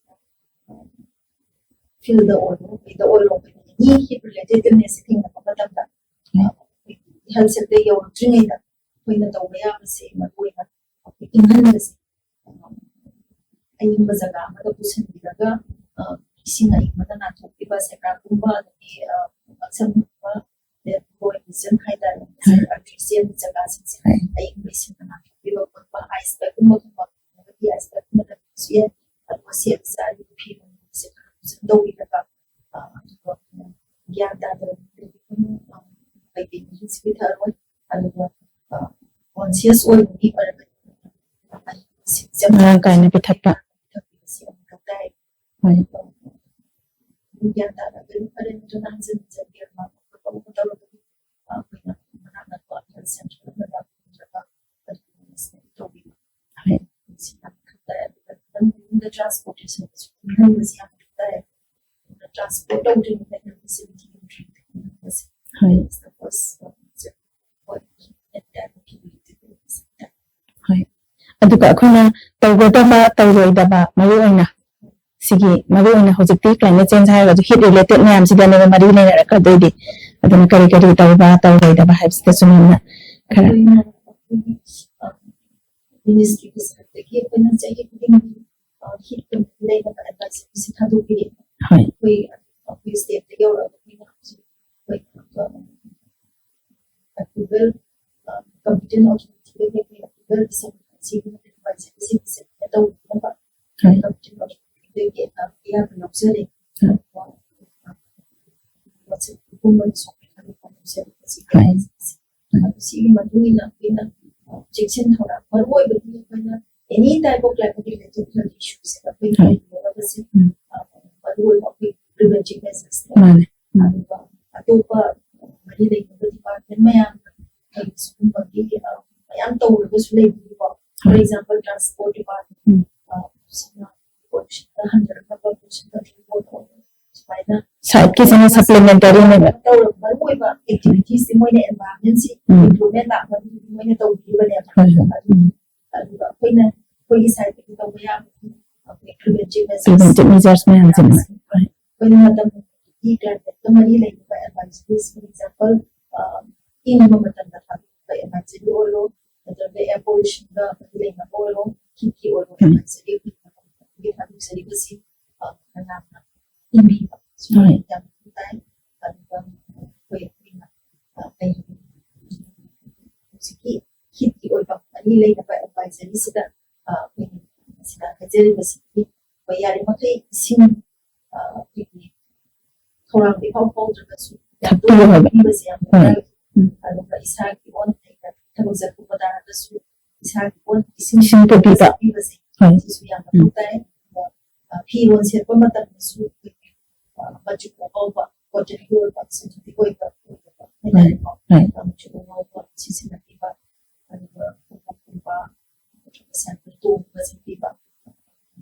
ꯐꯤꯜꯗ ꯑꯣꯏꯔꯣ, ꯀꯩꯗ ꯑꯣꯏꯔꯣ, ꯑꯩꯈꯣꯏꯅ ꯑꯦꯅꯤ ꯍꯤꯠ ꯔꯤꯂꯦꯇꯦꯠ ꯏꯜꯅꯦꯁꯁꯦ ꯊꯦꯡꯅꯕ ꯃꯇꯝꯗ ꯍꯦꯜꯊ ꯁꯦꯛꯇꯔ ꯌꯧꯔꯛꯇ꯭ꯔꯤꯉꯩꯗ ꯑꯩꯈꯣꯏꯅ ꯇꯧꯕ ꯌꯥꯕꯁꯦ ꯃꯔꯨꯑꯣꯏꯅ ꯑꯩꯈꯣꯏ ꯏꯪꯍꯟꯕꯁꯦ, ꯑꯏꯪꯕ ꯖꯒꯥ ꯑꯃꯗ ꯄꯨꯁꯤꯟꯕꯤꯔꯒ ꯏꯁꯤꯡ ꯑꯏꯪꯕꯗ ꯅꯥꯟꯊꯣꯛꯄꯤꯕ, ꯁꯦꯀꯥꯒꯨꯝꯕ, ꯑꯗꯒꯤ ꯉꯛꯁꯝꯒꯨꯝꯕ, ꯂꯣꯏ ꯔꯤꯖꯟ ꯍꯥꯏꯇꯥꯔꯦ, ꯑꯥꯔꯇ꯭ꯔꯤ ꯆꯦꯟꯕ ꯖꯒꯥꯁꯤꯡꯁꯦ ꯑꯏꯪꯕ ꯏꯁꯤꯡꯗ ꯅꯥꯟꯊꯣꯛꯄꯤꯕ ꯈꯣꯠꯄ, ꯑꯥꯏꯁ ꯕꯦꯒꯀꯨꯝꯕ ꯊꯝꯕ ꯐꯪꯉꯒꯗꯤ ꯑꯥꯏꯁ ꯕꯦꯒꯀꯨꯝꯕ ꯊꯝꯕꯁꯨ ꯌꯥꯏ꯫ ꯑꯗꯨꯒ ꯁꯦꯠ ꯆꯥꯔꯤꯕ ꯐꯤꯔꯣꯜꯁꯦ ꯈꯔ ꯐꯖꯅ ꯇꯧꯕꯤꯔꯒ, ꯑꯗꯨꯒ ꯒ꯭ꯌꯥꯟ ꯇꯥꯗꯕ ꯀꯩꯀꯩ ꯃꯍꯤꯁꯨ ꯄꯤꯊꯛꯑꯔꯣꯏ꯫ ꯑꯗꯨꯒ ꯀꯣꯟꯁꯤꯌꯁ ꯑꯣꯏꯕꯒꯤ ꯃꯔꯝ ꯃꯔꯥꯡ ꯀꯥꯏꯅ ꯄꯤꯊꯛꯄ꯫ ꯄꯤꯊꯛꯄꯤꯕꯁꯤ ꯌꯥꯝ ꯃꯊꯧ ꯇꯥꯏ꯫ ꯍꯣꯏ꯫ ꯒ꯭ꯌꯥꯟ ꯇꯥꯗꯕ ꯐꯔꯦ, ꯑꯗꯨ ꯅꯪꯁꯤꯡ ꯆꯠꯄꯤꯔꯝꯕ ꯈꯣꯠꯄ ꯇꯧꯔꯒꯗꯤ ꯑꯩꯈꯣꯏꯅ ꯃꯅꯥꯛ ꯅꯛꯄ ꯍꯦꯜꯊ ꯁꯦꯟꯇꯔ ꯑꯃꯗ ꯅꯠꯇ꯭ꯔꯒ ꯑꯗꯨꯒꯨꯝꯕ ꯇꯧꯕꯤꯕ꯫ ꯍꯣꯏ꯫ ꯁꯤ ꯌꯥꯝ ꯃꯊꯧ ꯇꯥꯏ꯫ ꯑꯗꯨꯒ ꯈꯤꯇꯪ ꯃꯅꯨꯡꯗ ꯇ꯭ꯔꯥꯟꯁꯄꯣꯔꯇꯦꯁꯟꯁꯨ ꯄꯤꯍꯟꯕꯁꯤ ꯌꯥꯝ ꯃꯊꯧ ꯇꯥꯏ꯫ ꯇ꯭ꯔꯥꯟꯁꯄꯣꯔꯠ ꯇꯧꯗ꯭ꯔꯤꯉꯩꯗ ꯐꯦꯁꯤꯂꯤꯇꯤ ꯄꯤꯍꯟꯕꯁꯦ꯫ ꯍꯣꯏ꯫ It's the first step. What we can do is that. ꯍꯣꯏ꯫ ꯑꯗꯨꯒ ꯑꯩꯈꯣꯏꯅ ꯇꯧꯒꯗꯕ, ꯇꯧꯔꯣꯏꯗꯕ, ꯃꯔꯨ ꯑꯣꯏꯅ ꯁꯤꯒꯤ ꯃꯔꯨ ꯑꯣꯏꯅ ꯍꯧꯖꯤꯛꯇꯤ ꯀ꯭ꯂꯥꯏꯃꯦꯠ ꯆꯦꯟꯖ ꯍꯥꯏꯔꯒꯁꯨ ꯍꯤꯠ ꯔꯤꯂꯦꯇꯦꯠ ꯃꯌꯥꯝꯁꯤꯗꯅꯦꯕ ꯃꯔꯤ ꯂꯩꯅꯔꯛꯀꯗꯣꯏꯗꯤ꯫ ꯑꯗꯨꯅ ꯀꯔꯤ ꯀꯔꯤ ꯇꯧꯕ, ꯇꯧꯔꯣꯏꯗꯕ ꯍꯥꯏꯕꯁꯤꯗꯁꯨ ꯃꯦꯝꯅ ꯈꯔ꯫ ꯑꯩꯈꯣꯏꯅ, ꯑꯩꯈꯣꯏꯒꯤ, ꯑ, ꯃꯤꯅꯤꯁꯇ꯭ꯔꯤꯒꯤ ꯁꯥꯏꯠꯇꯒꯤ ꯑꯩꯈꯣꯏꯅ ꯆꯍꯤ ꯈꯨꯗꯤꯡꯒꯤ, ꯑ, ꯍꯤꯠ ꯀꯃꯤꯇꯤ ꯂꯩꯅꯕ ꯑꯦꯗꯚꯥꯏꯖꯔꯤꯁꯤ ꯊꯥꯗꯣꯛꯄꯤꯔꯦ꯫ ꯍꯣꯏ꯫ ꯑꯩꯈꯣꯏ, ꯑꯩꯈꯣꯏ ꯁ꯭ꯇꯦꯠꯇ ꯌꯧꯔꯛꯑꯒ ꯑꯩꯈꯣꯏꯅ ꯍꯧꯖꯤꯛ ꯑꯩꯈꯣꯏ, ꯑ, ꯑꯦꯄ꯭ꯔꯨꯚꯦꯜ, ꯑ, ꯀꯝꯄꯤꯇꯦꯟ ꯑꯣꯊꯣꯔꯤꯇꯤꯗꯒꯤ ꯑꯩꯈꯣꯏ ꯑꯦꯄ꯭ꯔꯨꯚꯦꯜ ꯄꯤꯁꯤꯟꯕ ꯑꯁꯤꯒꯤ ꯑꯦꯗꯚꯥꯏꯖꯔꯤꯁꯤꯡꯁꯦ ꯇꯧꯕꯤꯅꯕ ꯍꯣꯏ꯫ ꯀꯝꯄꯤꯇꯦꯟ ꯑꯣꯊꯣꯔꯤꯇꯤꯗꯒꯤ, ꯑ, ꯑꯌꯥꯕ ꯂꯧꯖꯔꯦ꯫ ꯎꯝ꯫ ꯋꯥꯆꯞꯀꯨꯝꯕꯗꯁꯨ ꯑꯩꯈꯣꯏ ꯊꯥꯗꯣꯛꯄ ꯂꯧꯖꯔꯦ꯫ ꯍꯣꯏ꯫ ꯑꯗꯨ ꯁꯤꯒꯤ ꯃꯇꯨꯡ ꯏꯟꯅ ꯑꯩꯈꯣꯏꯅ, ꯑ, ꯆꯦꯛꯁꯤꯟ ꯊꯧꯔꯥꯡ, ꯃꯔꯨ ꯑꯣꯏꯕꯗꯤ ꯑꯩꯈꯣꯏꯅ Any type of climate related health issues ꯑꯩꯈꯣꯏ ꯍꯣꯏ꯫ ꯂꯩꯒꯗꯕꯁꯦ ꯎꯝ꯫ ꯃꯔꯨ ꯑꯣꯏꯕ ꯑꯩꯈꯣꯏ preventive measures ꯃꯥꯅꯦ꯫ ꯎꯝ꯫ ꯑꯗꯨꯒ ꯑꯇꯣꯞꯄ ꯃꯔꯤ ꯂꯩꯅꯕ department ꯃꯌꯥꯝ ꯁꯤꯒꯨꯝꯕꯒꯤ ꯃꯌꯥꯝ ꯇꯧꯔꯒꯁꯨ ꯂꯩꯕꯤꯀꯣ꯫ For example, transport department ꯎꯝ꯫ ꯁꯤꯅ pollution ꯍꯟꯊꯔꯛꯅꯕ pollution control ꯇꯧꯕ ꯁꯨꯃꯥꯏꯅ sideꯀꯤꯁꯤꯅ supplementary ꯅꯦꯕ꯫ ꯇꯧꯔꯒ ꯃꯔꯨ ꯑꯣꯏꯕ activities ꯁꯤ ꯃꯣꯏꯅ environment ꯁꯤ ꯎꯝ꯫ improvement ꯂꯥꯛꯅꯕꯒꯤ ꯃꯣꯏꯅ ꯇꯧꯕꯤꯕꯅꯦꯕ꯫ ꯍꯣꯏ, ꯍꯣꯏ꯫ ꯑꯗꯨ ꯎꯝ꯫ ꯑꯗꯨꯒ ꯑꯩꯈꯣꯏꯅ ꯑꯩꯈꯣꯏꯒꯤ sideꯇꯒꯤ ꯇꯧꯕ ꯌꯥꯕ ꯑꯩꯈꯣꯏ preventive measures preventive measures ꯃꯌꯥꯝꯁꯤꯅ꯫ ꯍꯣꯏ꯫ ꯑꯩꯈꯣꯏꯅ ꯃꯇꯝ ꯃꯇꯝꯒꯤ climateꯀ ꯃꯔꯤ ꯂꯩꯅꯕ advisories, for example, ꯏꯪꯕ ꯃꯇꯝꯗ ꯊꯥꯗꯣꯛꯄ advisory ꯑꯣꯏꯔꯣ, ꯅꯠꯇ꯭ꯔꯒ air pollutionꯒ ꯃꯔꯤ ꯂꯩꯅꯕ ꯑꯣꯏꯔꯣ, heatꯀꯤ ꯑꯣꯏꯔꯣ ꯎꯝ꯫ Advisory ꯑꯩꯈꯣꯏꯒꯤ ꯊꯥꯗꯣꯛꯆꯔꯤꯕꯁꯤ ꯃꯌꯥꯝꯅ ꯏꯪꯕꯤꯕ ꯁꯨꯃꯥꯏꯅ ꯍꯣꯏ꯫ ꯌꯥꯝ ꯃꯊꯧ ꯇꯥꯏ꯫ ꯑꯗꯨꯒ ꯑꯩꯈꯣꯏ ꯑꯩꯈꯣꯏꯅ ꯀꯩ ꯍꯧꯖꯤꯛꯀꯤ heatꯀꯤ ꯑꯣꯏꯕ ꯃꯔꯤ ꯂꯩꯅꯕ advisoryꯁꯤꯗ ꯑꯩꯈꯣꯏꯅ ꯃꯁꯤꯗ ꯍꯥꯏꯖꯔꯤꯕꯁꯤꯗꯤ ꯑꯩꯈꯣꯏ ꯌꯥꯔꯤꯃꯈꯩ ꯏꯁꯤꯡ ꯑꯩꯈꯣꯏꯒꯤ ꯈꯧꯔꯥꯡꯕ ꯏꯐꯥꯎ ꯐꯥꯎꯗ꯭ꯔꯒꯁꯨ ꯊꯛꯄꯤꯌꯨ ꯍꯥꯏꯕ꯫ ꯊꯛꯄꯤꯕꯁꯦ ꯌꯥꯝ ꯍꯣꯏ꯫ ꯗꯔꯀꯥꯔ ꯑꯣꯏ꯫ ꯎꯝ꯫ ꯑꯗꯨꯒ ꯏꯁꯥꯒꯤ ꯑꯣꯟ ꯊꯕꯛ ꯆꯠꯊꯣꯛꯄ ꯇꯥꯔꯒꯁꯨ ꯏꯁꯥꯒꯤ ꯑꯣꯟ ꯏꯁꯤꯡ ꯏꯁꯤꯡ ꯄꯨꯕꯤꯕ꯫ ꯄꯨꯕꯤꯕꯁꯦ ꯍꯣꯏ꯫ ꯁꯤꯁꯨ ꯌꯥꯝꯅ ꯎꯝ꯫ ꯃꯊꯧ ꯇꯥꯏ꯫ ꯑꯗꯨꯒ, ꯑ, ꯐꯤꯔꯣꯜ ꯁꯦꯠꯄ ꯃꯇꯝꯗꯁꯨ ꯑꯩꯈꯣꯏꯒꯤ, ꯑ, ꯃꯆꯨ ꯑꯉꯧꯕ, cottonꯒꯤ ꯑꯣꯏꯕ, synthetic ꯑꯣꯏꯕ, ꯑꯣꯏꯕ ꯍꯣꯏ꯫ ꯍꯥꯏꯇꯥꯔꯦꯀꯣ꯫ ꯍꯣꯏ꯫ ꯑ, ꯃꯆꯨ ꯑꯉꯧꯕ ꯁꯤꯖꯤꯟꯅꯕꯤꯕ, ꯑꯗꯨꯒ ꯈꯣꯡꯎꯞꯀꯨꯝꯕ, ꯁꯦꯟꯗꯜ ꯇꯣꯡꯉꯒ ꯆꯠꯄꯤꯕ,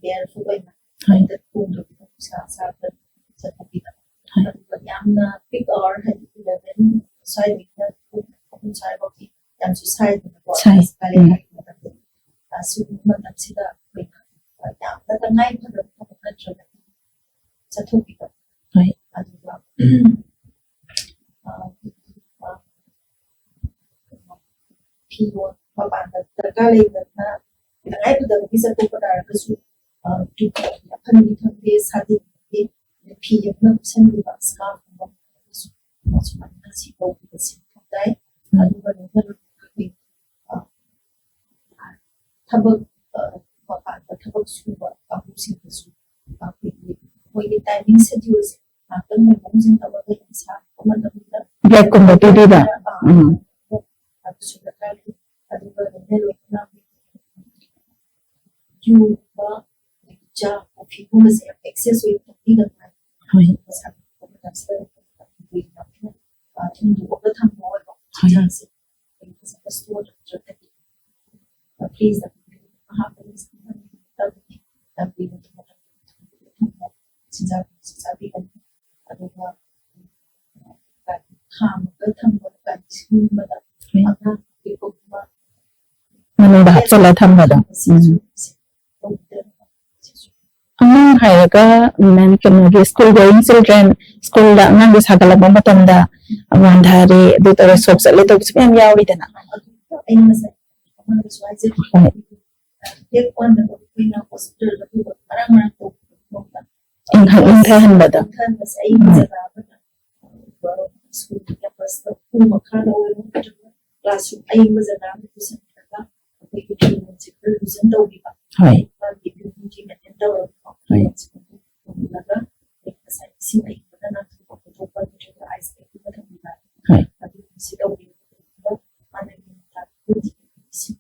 barefoot ꯑꯣꯏꯅ ꯍꯣꯏ꯫ ꯍꯦꯛꯇ ꯇꯣꯡꯗꯕꯤꯗ ꯅꯨꯡꯁꯥ ꯁꯥꯕꯗ ꯆꯠꯊꯣꯛꯄꯤꯕ꯫ ꯍꯣꯏ꯫ ꯑꯗꯨꯒ ꯌꯥꯝꯅ peak hour ꯍꯥꯏꯗꯤ eleven ꯁ꯭ꯋꯥꯏꯗꯒꯤꯅ ꯄꯨꯡ ꯑꯍꯨꯝ ꯁ꯭ꯋꯥꯏꯐꯥꯎꯗꯤ ꯌꯥꯝꯁꯨ ꯁꯥꯏꯗꯅꯀꯣ꯫ ꯁꯥꯏ꯫ ꯀꯥꯂꯦꯟ ꯎꯝ꯫ ꯊꯥꯒꯤ ꯃꯇꯝꯗꯗꯤ꯫ ꯑ, ꯁꯤꯒꯨꯝꯕ ꯃꯇꯝꯁꯤꯗ ꯑꯩꯈꯣꯏꯅ ꯌꯥꯝꯅ ꯇꯉꯥꯏ ꯐꯗꯕ ꯊꯕꯛ ꯅꯠꯇ꯭ꯔꯒꯗꯤ ꯆꯠꯊꯣꯛꯄꯤꯕ꯫ ꯍꯣꯏ꯫ ꯑꯗꯨꯒ, ꯑ, ꯑ, ꯐꯤꯔꯣꯜ ꯃꯄꯥꯟꯗ ꯗꯔꯀꯥꯔ ꯂꯩꯇꯗꯅ ꯇꯉꯥꯏ ꯐꯗꯕꯒꯤ ꯆꯠꯊꯣꯛꯄ ꯇꯥꯔꯒꯁꯨ, ꯑ, ꯇꯨꯄꯤ ꯑꯐꯟꯕꯤ ꯈꯪꯗꯦ, ꯁꯥꯇꯤꯟ ꯈꯪꯗꯦ, ꯐꯤ ꯑꯃꯅ ꯀꯨꯞꯁꯟꯕꯤꯕ, scarfꯀꯨꯝꯕ ꯑꯃꯅꯁꯨ ꯁꯨꯃꯥꯏꯅ ꯁꯤ ꯇꯧꯕꯤꯕꯁꯤ ꯃꯊꯧ ꯇꯥꯏ꯫ ꯑꯗꯨꯒ ꯂꯣꯏꯅꯅ ꯑꯩꯈꯣꯏ, ꯑ, ꯊꯕꯛ, ꯑ, ꯃꯄꯥꯟꯗ ꯊꯕꯛ ꯁꯨꯕ ꯀꯥꯡꯕꯨꯁꯤꯡꯗꯁꯨ ꯑꯩꯈꯣꯏꯒꯤ ꯃꯣꯏꯒꯤ timing scheduleꯁꯦ ꯉꯥꯛꯇꯪ ꯍꯣꯡꯗꯣꯛ ꯍꯣꯡꯖꯤꯟ ꯇꯧꯔꯒ ꯌꯥꯝ ꯁꯥꯡꯕ ꯃꯇꯝꯗ breakꯀꯨꯝꯕ ꯄꯤꯕꯤꯕ꯫ ꯑ, ꯎꯝ꯫ ꯑꯗꯨꯁꯨ ꯗꯔꯀꯥꯔ ꯂꯩ꯫ ꯑꯗꯨꯒ ꯂꯣꯏꯅ ꯂꯣꯏꯅꯅ ꯇꯨꯒꯨꯝꯕ, ꯆꯥ ꯀꯣꯐꯤꯒꯨꯝꯕꯁꯦ ꯌꯥꯝ ꯑꯦꯛꯁꯦꯁ ꯑꯣꯏꯕ ꯊꯛꯄꯤꯒꯅꯨ ꯍꯥꯏ꯫ ꯍꯣꯏ꯫ ꯃꯁꯥ ꯃꯇꯝꯁꯤꯗ ꯊꯨꯝꯗꯣꯛꯑꯒ ꯊꯝꯕ ꯑꯣꯏꯔꯣ꯫ ꯍꯣꯏ꯫ ꯆꯤꯟꯖꯥꯛꯁꯦ ꯑꯩꯈꯣꯏ ꯐꯖꯅ ꯁ꯭ꯇꯣꯔ ꯇꯧꯗ꯭ꯔꯒꯗꯤ ꯐ꯭ꯔꯤꯖꯇ ꯍꯥꯞꯄꯒ ꯆꯤꯟꯖꯥꯛ ꯆꯥꯕꯤꯒꯅꯤ꯫ ꯑꯗꯨꯒ ꯈꯥꯝꯃꯒ ꯊꯝꯕ ꯀꯥꯟꯗ ꯁꯤꯒꯨꯝꯕꯗ ꯍꯣꯏ꯫ ꯑꯉꯥꯡ ꯄꯤꯛꯄꯒꯨꯝꯕ ꯃꯅꯨꯡꯗ ꯍꯥꯞꯆꯤꯜꯂ ꯊꯝꯕꯗꯣ꯫ ꯎꯝ꯫ ꯇꯧꯗꯅ ꯑꯉꯥꯡ ꯍꯥꯏꯔꯒ ꯃꯦꯝ, ꯀꯩꯅꯣꯒꯤ ꯁ꯭ꯀꯨꯜ ꯒꯣꯌꯤꯡ ꯆꯤꯜꯗ꯭ꯔꯦꯟ, ꯁ꯭ꯀꯨꯜꯗ ꯑꯉꯥꯡꯗꯣ ꯁꯥꯒꯠꯂꯛꯄ ꯃꯇꯝꯗ ꯋꯥꯟꯊꯔꯦ, ꯑꯗꯨ ꯇꯧꯔꯦ, ꯁꯣꯛ ꯆꯠꯂꯦ ꯇꯧꯕꯁꯨ ꯃꯌꯥꯝ ꯌꯥꯎꯔꯤꯗꯅ꯫ ꯑꯗꯨꯒ ꯑꯩꯅ ꯉꯁꯥꯏ ꯑꯃꯅꯁꯨ ꯍꯥꯏꯖꯈꯤ, ꯍꯣꯏ꯫ ꯍꯦꯛ ꯑꯣꯟꯕꯗ ꯑꯩꯈꯣꯏꯅ ꯍꯣꯁꯄꯤꯇꯥꯜꯗ ꯄꯨꯕ ꯃꯔꯥꯡ ꯃꯔꯥꯡ ꯇꯧꯕ ꯏꯪꯍꯟ-, ꯏꯪꯊꯍꯟꯕꯗꯣ꯫ ꯏꯪꯊꯍꯟꯕꯁꯦ ꯑꯏꯪꯕ ꯍꯣꯏ꯫ ꯖꯒꯥ ꯑꯃꯗ ꯁ꯭ꯀꯨꯜ ꯀꯦꯝꯄꯁꯇ ꯎ ꯃꯈꯥꯗ ꯑꯣꯏꯔꯣ ꯅꯠꯇ꯭ꯔꯒ ꯀ꯭ꯂꯥꯁꯔꯨꯝ ꯑꯌꯤꯡꯕ ꯖꯒꯥ ꯑꯃꯗ ꯄꯨꯁꯤꯟꯕꯤꯔꯒ ꯑꯩꯈꯣꯏꯒꯤ ꯐꯤꯔꯣꯜꯁꯦ ꯈꯔ ꯂꯨꯖꯟ ꯇꯧꯕꯤꯕ꯫ ꯍꯣꯏ꯫ ꯃꯥꯒꯤ ꯏꯝꯌꯨꯅꯤꯇꯤ ꯃꯦꯟꯇꯦꯟ ꯇꯧꯔꯒꯀꯣ ꯍꯣꯏ꯫ ꯐꯤꯔꯣꯜꯁꯦ ꯊꯝꯕꯤꯔꯒ ꯉꯁꯥꯏ ꯏꯁꯤꯡ ꯑꯏꯪꯕꯅ ꯅꯥꯟꯊꯣꯛꯄ ꯈꯣꯠꯇꯣꯛꯄ ꯅꯠꯇ꯭ꯔꯒ ꯑꯥꯏꯁ ꯑꯏꯪꯕ ꯊꯝꯕꯤꯕ꯫ ꯍꯣꯏ꯫ ꯑꯗꯨꯒꯨꯝꯕꯁꯤ ꯇꯧꯕꯤꯕ꯫ ꯍꯥꯟꯅꯒꯤ ꯃꯇꯝꯗꯗꯤ ꯏꯁꯤꯡ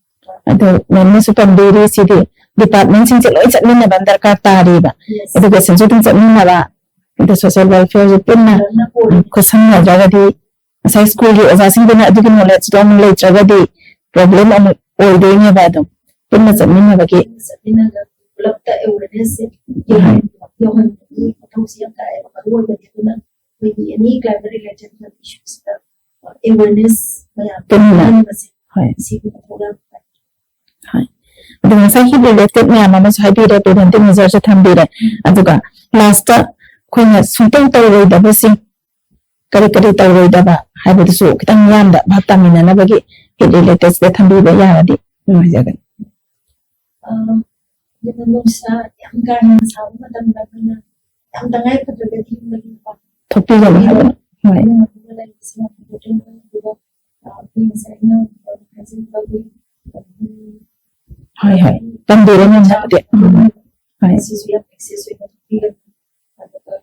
ꯑꯗꯣ ꯃꯦꯝꯅꯁꯨ ꯄꯟꯕꯤꯔꯤꯁꯤꯗꯤ ꯗꯤꯄꯥꯔꯠꯃꯦꯟꯁꯤꯡꯁꯦ ꯂꯣꯏ ꯆꯠꯃꯤꯟꯅꯕ ꯑꯃ ꯗꯔꯀꯥꯔ ꯇꯥꯔꯤꯕ꯫ Yes. ꯑꯦꯗꯨꯀꯦꯁꯟꯁꯨ ꯑꯗꯨꯝ ꯆꯠꯃꯤꯟꯅꯕ, ꯑꯗ ꯁꯣꯁꯦꯜ ꯋꯦꯜꯐꯤꯌꯔꯁꯨ ꯄꯨꯟꯅ ꯂꯣꯏꯅ ꯎꯝ, ꯈꯨꯠꯁꯝꯅꯗ꯭ꯔꯒꯗꯤ ꯉꯁꯥꯏ ꯁ꯭ꯀꯨꯜꯒꯤ ꯑꯣꯖꯥꯁꯤꯡꯗꯨꯅ ꯑꯗꯨꯒꯤ ꯅꯣꯂꯦꯖꯇꯣ ꯑꯃꯨꯛ ꯂꯩꯇ꯭ꯔꯒꯗꯤ ꯄ꯭ꯔꯣꯕ꯭ꯂꯦꯝ ꯑꯃꯨꯛ ꯑꯣꯏꯗꯣꯏꯅꯦꯕ꯫ ꯑꯗꯨꯝ ꯄꯨꯟꯅ ꯆꯠꯃꯤꯟꯅꯕꯒꯤ ꯆꯠꯃꯤꯟꯅꯔꯒ ꯄꯨꯂꯞꯇ ꯑꯦꯋꯦꯔꯅꯦꯁꯁꯦ ꯌꯧꯍꯟꯕꯒꯤ ꯃꯊꯧꯁꯦ ꯌꯥꯝ ꯇꯥꯏꯌꯦꯕ꯫ ꯃꯔꯨ ꯑꯣꯏꯕꯗꯤ ꯑꯗꯨꯅ ꯑꯩꯈꯣꯏꯒꯤ ꯑꯦꯅꯤ ꯀ꯭ꯂꯥꯏꯃꯦꯠ ꯔꯤꯂꯦꯇꯦꯠ ꯍꯦꯜꯊ ꯏꯁꯨꯁꯇ ꯑꯦꯋꯦꯔꯅꯦꯁ ꯃꯌꯥꯝ ꯄꯨꯟꯅ꯫ ꯄꯨꯟꯕꯁꯦ ꯍꯣꯏ꯫ ꯁꯤꯒꯤ ꯃꯊꯧ ꯌꯥꯝ ꯇꯥꯏ꯫ ꯍꯣꯏ꯫ ꯑꯗꯣ ꯉꯁꯥꯏꯒꯤ ꯔꯤꯂꯦꯇꯦꯠ ꯃꯌꯥꯝ ꯑꯃꯁꯨ ꯍꯥꯏꯕꯤꯔꯦ, ꯄ꯭ꯔꯤꯚꯦꯟꯇꯤꯚ ꯃꯦꯖꯔꯁꯨ ꯊꯝꯕꯤꯔꯦ꯫ ꯑꯗꯨꯒ ꯂꯥꯁꯇ ꯑꯩꯈꯣꯏꯅ ꯁꯨꯡꯇꯧ ꯇꯧꯔꯣꯏꯗꯕꯁꯤꯡ, ꯀꯔꯤ ꯀꯔꯤ ꯇꯧꯔꯣꯏꯗꯕ ꯍꯥꯏꯕꯗꯨꯁꯨ ꯈꯤꯇꯪ ꯌꯥꯝꯅ ꯚꯥꯞ ꯇꯥꯃꯤꯟꯅꯅꯕꯒꯤ ꯍꯤꯠ ꯔꯤꯂꯦꯇꯦꯠꯁꯤꯗ ꯊꯝꯕꯤꯕ ꯌꯥꯔꯗꯤ ꯅꯨꯡꯉꯥꯏꯖꯒꯅꯤ꯫ ꯑꯥ, ꯑꯗꯨꯅ ꯅꯨꯡꯁꯥ ꯌꯥꯝ ꯀꯥ ꯍꯦꯟꯅ ꯁꯥꯕ ꯃꯇꯝꯗ ꯑꯩꯈꯣꯏꯅ ꯌꯥꯝ ꯇꯉꯥꯏ ꯐꯗ꯭ꯔꯒꯗꯤ ꯌꯨꯝꯗꯒꯤ ꯃꯄꯥꯟ ꯊꯣꯛꯄꯤꯒꯅꯨ ꯍꯥꯏꯕ꯫ ꯍꯣꯏ꯫ ꯌꯨꯝ ꯃꯅꯨꯡꯗ ꯂꯩꯕꯁꯤꯅ ꯐꯒꯗ꯭ꯔꯥ? ꯑꯗꯨꯒ, ꯑꯥ, ꯑꯩꯈꯣꯏ ꯉꯁꯥꯏ ꯏꯅꯥꯎꯅꯨꯄꯥꯅ ꯍꯥꯏꯖꯈꯤꯕ ꯑꯩꯈꯣꯏ, ꯎꯝ, ꯍꯣꯏ, ꯍꯣꯏ꯫ ꯇꯝꯕꯤꯔꯦ ꯃꯦꯝꯅꯕꯨꯗꯤ꯫ ꯎꯝ꯫ ꯍꯣꯏ꯫ ꯃꯁꯤꯁꯨ ꯌꯥꯝ ꯑꯦꯛꯁꯦꯁ ꯑꯣꯏꯅ ꯊꯣꯛꯄꯤꯒꯅꯤ꯫ ꯑꯗꯨꯒ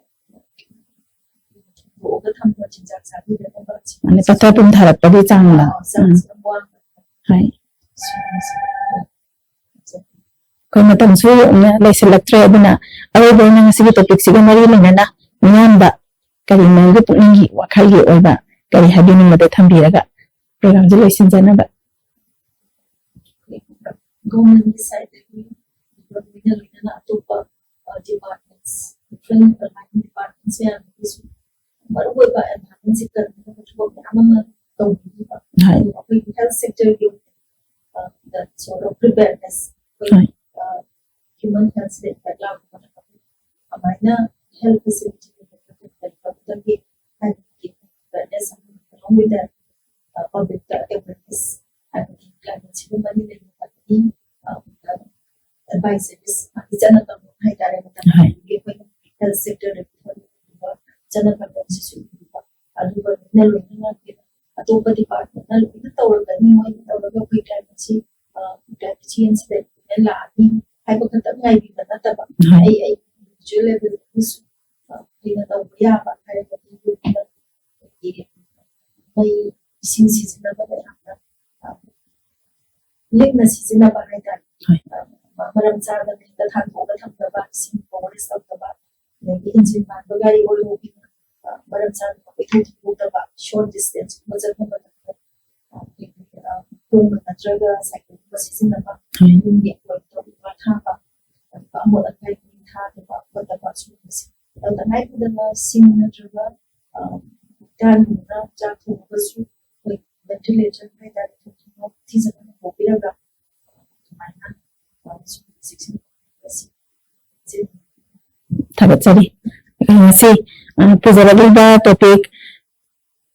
ꯊꯣꯛꯑꯒ ꯊꯝꯕ ꯆꯤꯟꯖꯥꯛ ꯆꯥꯕꯤꯗꯅꯕ꯫ ꯃꯥꯅꯦ, ꯄꯠꯊ ꯄꯨꯝꯊꯔꯛꯄꯒꯤ ꯆꯥꯡꯗ꯫ ꯑꯥ, ꯆꯥꯡꯁꯦ ꯌꯥꯝ ꯋꯥꯡꯕ꯫ ꯍꯣꯏ꯫ ꯁꯤꯒꯨꯝꯕꯁꯦ꯫ ꯑꯩꯈꯣꯏ ꯃꯇꯝꯁꯨ ꯂꯩꯁꯤꯜꯂꯛꯇ꯭ꯔꯦ꯫ ꯑꯗꯨꯅ ꯑꯔꯣꯏꯕ ꯑꯣꯏꯅ ꯉꯁꯤꯒꯤ ꯇꯣꯄꯤꯛꯁꯤꯒ ꯃꯔꯤ ꯂꯩꯅꯅ ꯃꯤꯌꯥꯝꯗ ꯀꯔꯤ ꯃꯔꯝꯒꯤ ꯄꯨꯛꯅꯤꯡꯒꯤ ꯋꯥꯈꯜꯒꯤ ꯑꯣꯏꯕ ꯀꯔꯤ ꯍꯥꯏꯕꯤꯅꯤꯡꯕꯗꯣ ꯊꯝꯕꯤꯔꯒ ꯄ꯭ꯔꯣꯒ꯭ꯔꯥꯝꯁꯦ ꯂꯣꯏꯁꯤꯟꯖꯅꯕ꯫ ꯒꯣꯔꯃꯦꯟꯒꯤ ꯁꯥꯏꯠꯇꯒꯤ ꯂꯣꯏꯅ ꯂꯣꯏꯅꯅ ꯑꯇꯣꯞꯄ ꯗꯤꯄꯥꯔꯠꯃꯦꯟꯁ, ꯗꯤꯐ꯭ꯔꯦꯟ ꯑꯦꯂꯥꯏꯟ ꯗꯤꯄꯥꯔꯠꯃꯦꯟꯁ ꯃꯌꯥꯝꯗꯒꯤꯁꯨ ꯃꯔꯨꯑꯣꯏꯕ ꯑꯦꯟꯚꯥꯏꯔꯟꯃꯦꯟꯁꯦ ꯀꯟꯕ ꯊꯕꯛ ꯃꯌꯥꯝ ꯑꯃ ꯇꯧꯕꯤꯔꯤꯕ꯫ ꯍꯣꯏ꯫ ꯑꯗꯨ ꯑꯩꯈꯣꯏꯒꯤ ꯍꯦꯜꯊ ꯁꯦꯛꯇꯔꯒꯤ ꯑꯣꯏꯅ ꯁꯣꯔꯠ ꯑꯣꯐ ꯄ꯭ꯔꯤꯄꯦꯌꯔꯅꯦꯁ ꯍꯣꯏ꯫ ꯑꯩꯈꯣꯏ ꯍ꯭ꯌꯨꯃꯟ ꯍꯦꯜꯊꯁꯤꯗ ꯏꯝꯄꯦꯛ ꯂꯥꯛꯄ ꯃꯇꯝꯗ ꯀꯃꯥꯏꯅ ꯍꯦꯜꯊ ꯐꯦꯁꯤꯂꯤꯇꯤ ꯂꯩꯕꯗꯒꯤ ꯍꯥꯏꯕꯗꯤ ꯑꯦꯋꯦꯔꯅꯦꯁ ꯑꯃ ꯂꯧꯕꯤꯗ ꯄꯕ꯭ꯂꯤꯛꯇ ꯑꯦꯋꯦꯔꯅꯦꯁ ꯍꯥꯏꯕꯗꯤ ꯀ꯭ꯂꯥꯏꯃꯦꯠꯁꯤꯒ ꯃꯔꯤ ꯂꯩꯅꯕ ꯑꯦꯗꯚꯥꯏꯖꯔꯤꯁ ꯆꯠꯅꯕ ꯍꯥꯏꯇꯥꯔꯦ꯫ ꯃꯇꯝ ꯍꯣꯏ꯫ ꯑꯗꯒꯤ ꯑꯩꯈꯣꯏꯅ ꯍꯦꯜꯊ ꯁꯦꯛꯇꯔꯗ ꯆꯠꯅꯕ ꯁꯤꯁꯨ ꯏꯕ꯫ ꯑꯗꯨꯒ ꯂꯣꯏꯅ ꯂꯣꯏꯅꯅ ꯑꯩꯈꯣꯏꯅ ꯑꯇꯣꯞꯄ ꯗꯤꯄꯥꯔꯠꯃꯦꯟꯅ ꯂꯣꯏꯅ ꯇꯧꯔꯒꯅꯤ, ꯃꯣꯏꯅ ꯇꯧꯔꯒ ꯑꯩꯈꯣꯏ ꯀ꯭ꯂꯥꯏꯃꯦꯠꯁꯤ ꯀ꯭ꯂꯥꯏꯃꯦꯠ ꯆꯦꯟꯖꯁꯤꯗ ꯏꯝꯄ꯭ꯔꯨꯚꯃꯦꯟ ꯂꯥꯛꯑꯅꯤ ꯍꯥꯏꯕ ꯈꯛꯇꯪ ꯉꯥꯏꯕꯤꯕ ꯅꯠꯇꯕ, ꯍꯣꯏ꯫ ꯑꯩ ꯑꯩ ꯏꯟꯗꯤꯕꯤꯖꯨꯋꯦꯜ ꯂꯦꯚꯦꯜꯗꯒꯤꯁꯨ ꯑꯩꯈꯣꯏꯅ ꯇꯧꯕ ꯌꯥꯕ ꯍꯥꯏꯔꯒꯗꯤ ꯌꯨꯝꯗ ꯑꯩꯈꯣꯏꯒꯤ ꯃꯩ ꯏꯁꯤꯡ ꯁꯤꯖꯤꯟꯅꯕꯗ ꯌꯥꯝꯅ ꯂꯤꯛꯅ ꯁꯤꯖꯤꯟꯅꯕ ꯍꯥꯏꯇꯥꯔꯦ꯫ ꯍꯣꯏ꯫ ꯃꯔꯝ ꯆꯥꯗꯅ ꯍꯦꯛꯇ ꯊꯥꯡꯗꯣꯛꯑꯒ ꯊꯝꯗꯕ, ꯏꯁꯤꯡ ꯋꯦꯁ ꯇꯧꯗꯕ, ꯑꯗꯒꯤ ꯏꯟꯖꯤꯟ ꯃꯥꯟꯕ ꯒꯥꯔꯤ ꯑꯣꯏꯔꯣ, ꯃꯔꯝ ꯆꯥꯗꯅ ꯀꯣꯏꯊꯣꯛ ꯊꯣꯛꯇꯕ, ꯁꯣꯔꯠ ꯗꯤꯁꯇꯦꯟꯁꯀꯨꯝꯕ ꯆꯠꯄ ꯃꯇꯝꯗ ꯑꯩꯈꯣꯏꯒꯤ ꯈꯣꯡꯅ ꯅꯠꯇ꯭ꯔꯒ ꯁꯥꯏꯀꯜꯒꯨꯝꯕ ꯁꯤꯖꯤꯟꯅꯕ, ꯍꯣꯏ꯫ ꯌꯨꯝꯒꯤ ꯑꯀꯣꯏꯕꯗ ꯎ ꯋꯥ ꯊꯥꯕ, ꯑꯗꯨꯒ ꯑꯃꯣꯠ ꯑꯀꯥꯏ ꯊꯥꯗꯕ ꯈꯣꯠꯇꯕ ꯁꯤꯒꯨꯝꯕꯁꯦ꯫ ꯑꯗꯨ ꯇꯉꯥꯏ ꯐꯗꯅ ꯁꯤꯡ ꯅꯠꯇ꯭ꯔꯒ ꯇꯥꯟꯒꯨꯝꯕꯅ ꯆꯥꯛ ꯊꯣꯡꯉꯒꯁꯨ ꯑꯩꯈꯣꯏ ꯚꯦꯟꯇꯤꯂꯦꯇꯔ ꯍꯥꯏꯇꯥꯔꯦ, ꯊꯣꯡ ꯊꯣꯡꯅꯥꯎ ꯊꯤꯖꯅ ꯍꯥꯡꯗꯣꯛꯄꯤꯔꯒ ꯑꯗꯨꯃꯥꯏꯅ ꯁꯤꯒꯨꯝꯕ ꯆꯦꯛꯁꯤꯟ ꯊꯥꯒꯠꯆꯔꯤ꯫ ꯉꯁꯤ ꯄꯨꯖꯔꯛꯂꯤꯕ topic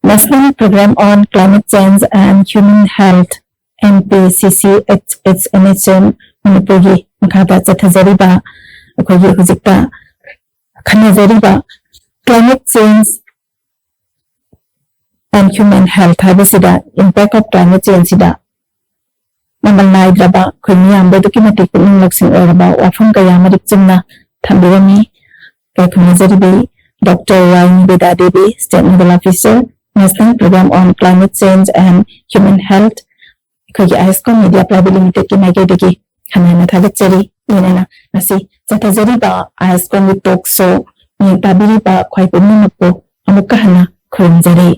National Program on Climate Change and Human Health, N P C C H H N H M ꯃꯅꯤꯄꯨꯔꯒꯤ ꯃꯈꯥꯗ ꯆꯠꯊꯖꯔꯤꯕ ꯑꯩꯈꯣꯏꯒꯤ ꯍꯧꯖꯤꯛꯇ ꯈꯟꯅꯖꯔꯤꯕ climate change and human health ꯍꯥꯏꯕꯁꯤꯗ, impact of climate change ꯁꯤꯗ ꯃꯃꯜ ꯅꯥꯏꯗ꯭ꯔꯕ ꯑꯩꯈꯣꯏ ꯃꯤꯌꯥꯝꯗ ꯑꯗꯨꯛꯀꯤ ꯃꯇꯤꯛ ꯄꯨꯛꯅꯤꯡ ꯂꯧꯁꯤꯡ ꯑꯣꯏꯔꯕ ꯋꯥꯐꯝ ꯀꯌꯥ ꯃꯔꯤꯛ ꯆꯨꯝꯅ ꯊꯝꯕꯤꯔꯝꯃꯤ꯫ ꯈꯨꯔꯨꯝꯖꯔꯤꯕꯤ doctor Y ꯅꯤꯕꯦꯗꯥ Devi, State Nodal Officer, National Program on Climate Change and Human Health, ꯑꯩꯈꯣꯏꯒꯤ ꯑꯥꯏꯁꯀꯣꯟ ꯃꯦꯗꯤꯌꯥ ꯄ꯭ꯔꯥꯏꯚꯦꯠ ꯂꯤꯃꯤꯇꯦꯠꯀꯤ ꯃꯥꯏꯀꯩꯗꯒꯤ ꯍꯟꯅ ꯍꯟꯅ ꯊꯥꯒꯠꯆꯔꯤ꯫ ꯂꯣꯏꯅꯅ ꯉꯁꯤ ꯆꯠꯊꯖꯔꯤꯕ ꯑꯥꯏ ꯑꯦꯁ ꯀꯣꯝꯒꯤ ꯇꯣꯛ ꯁꯣ ꯃꯤꯌꯦꯡ ꯇꯥꯕꯤꯔꯤꯕ ꯈ꯭ꯋꯥꯏ ꯄꯨꯝꯅꯃꯛꯄꯨ ꯑꯃꯨꯛꯀ ꯍꯟꯅ ꯈꯨꯔꯨꯝꯖꯔꯤ꯫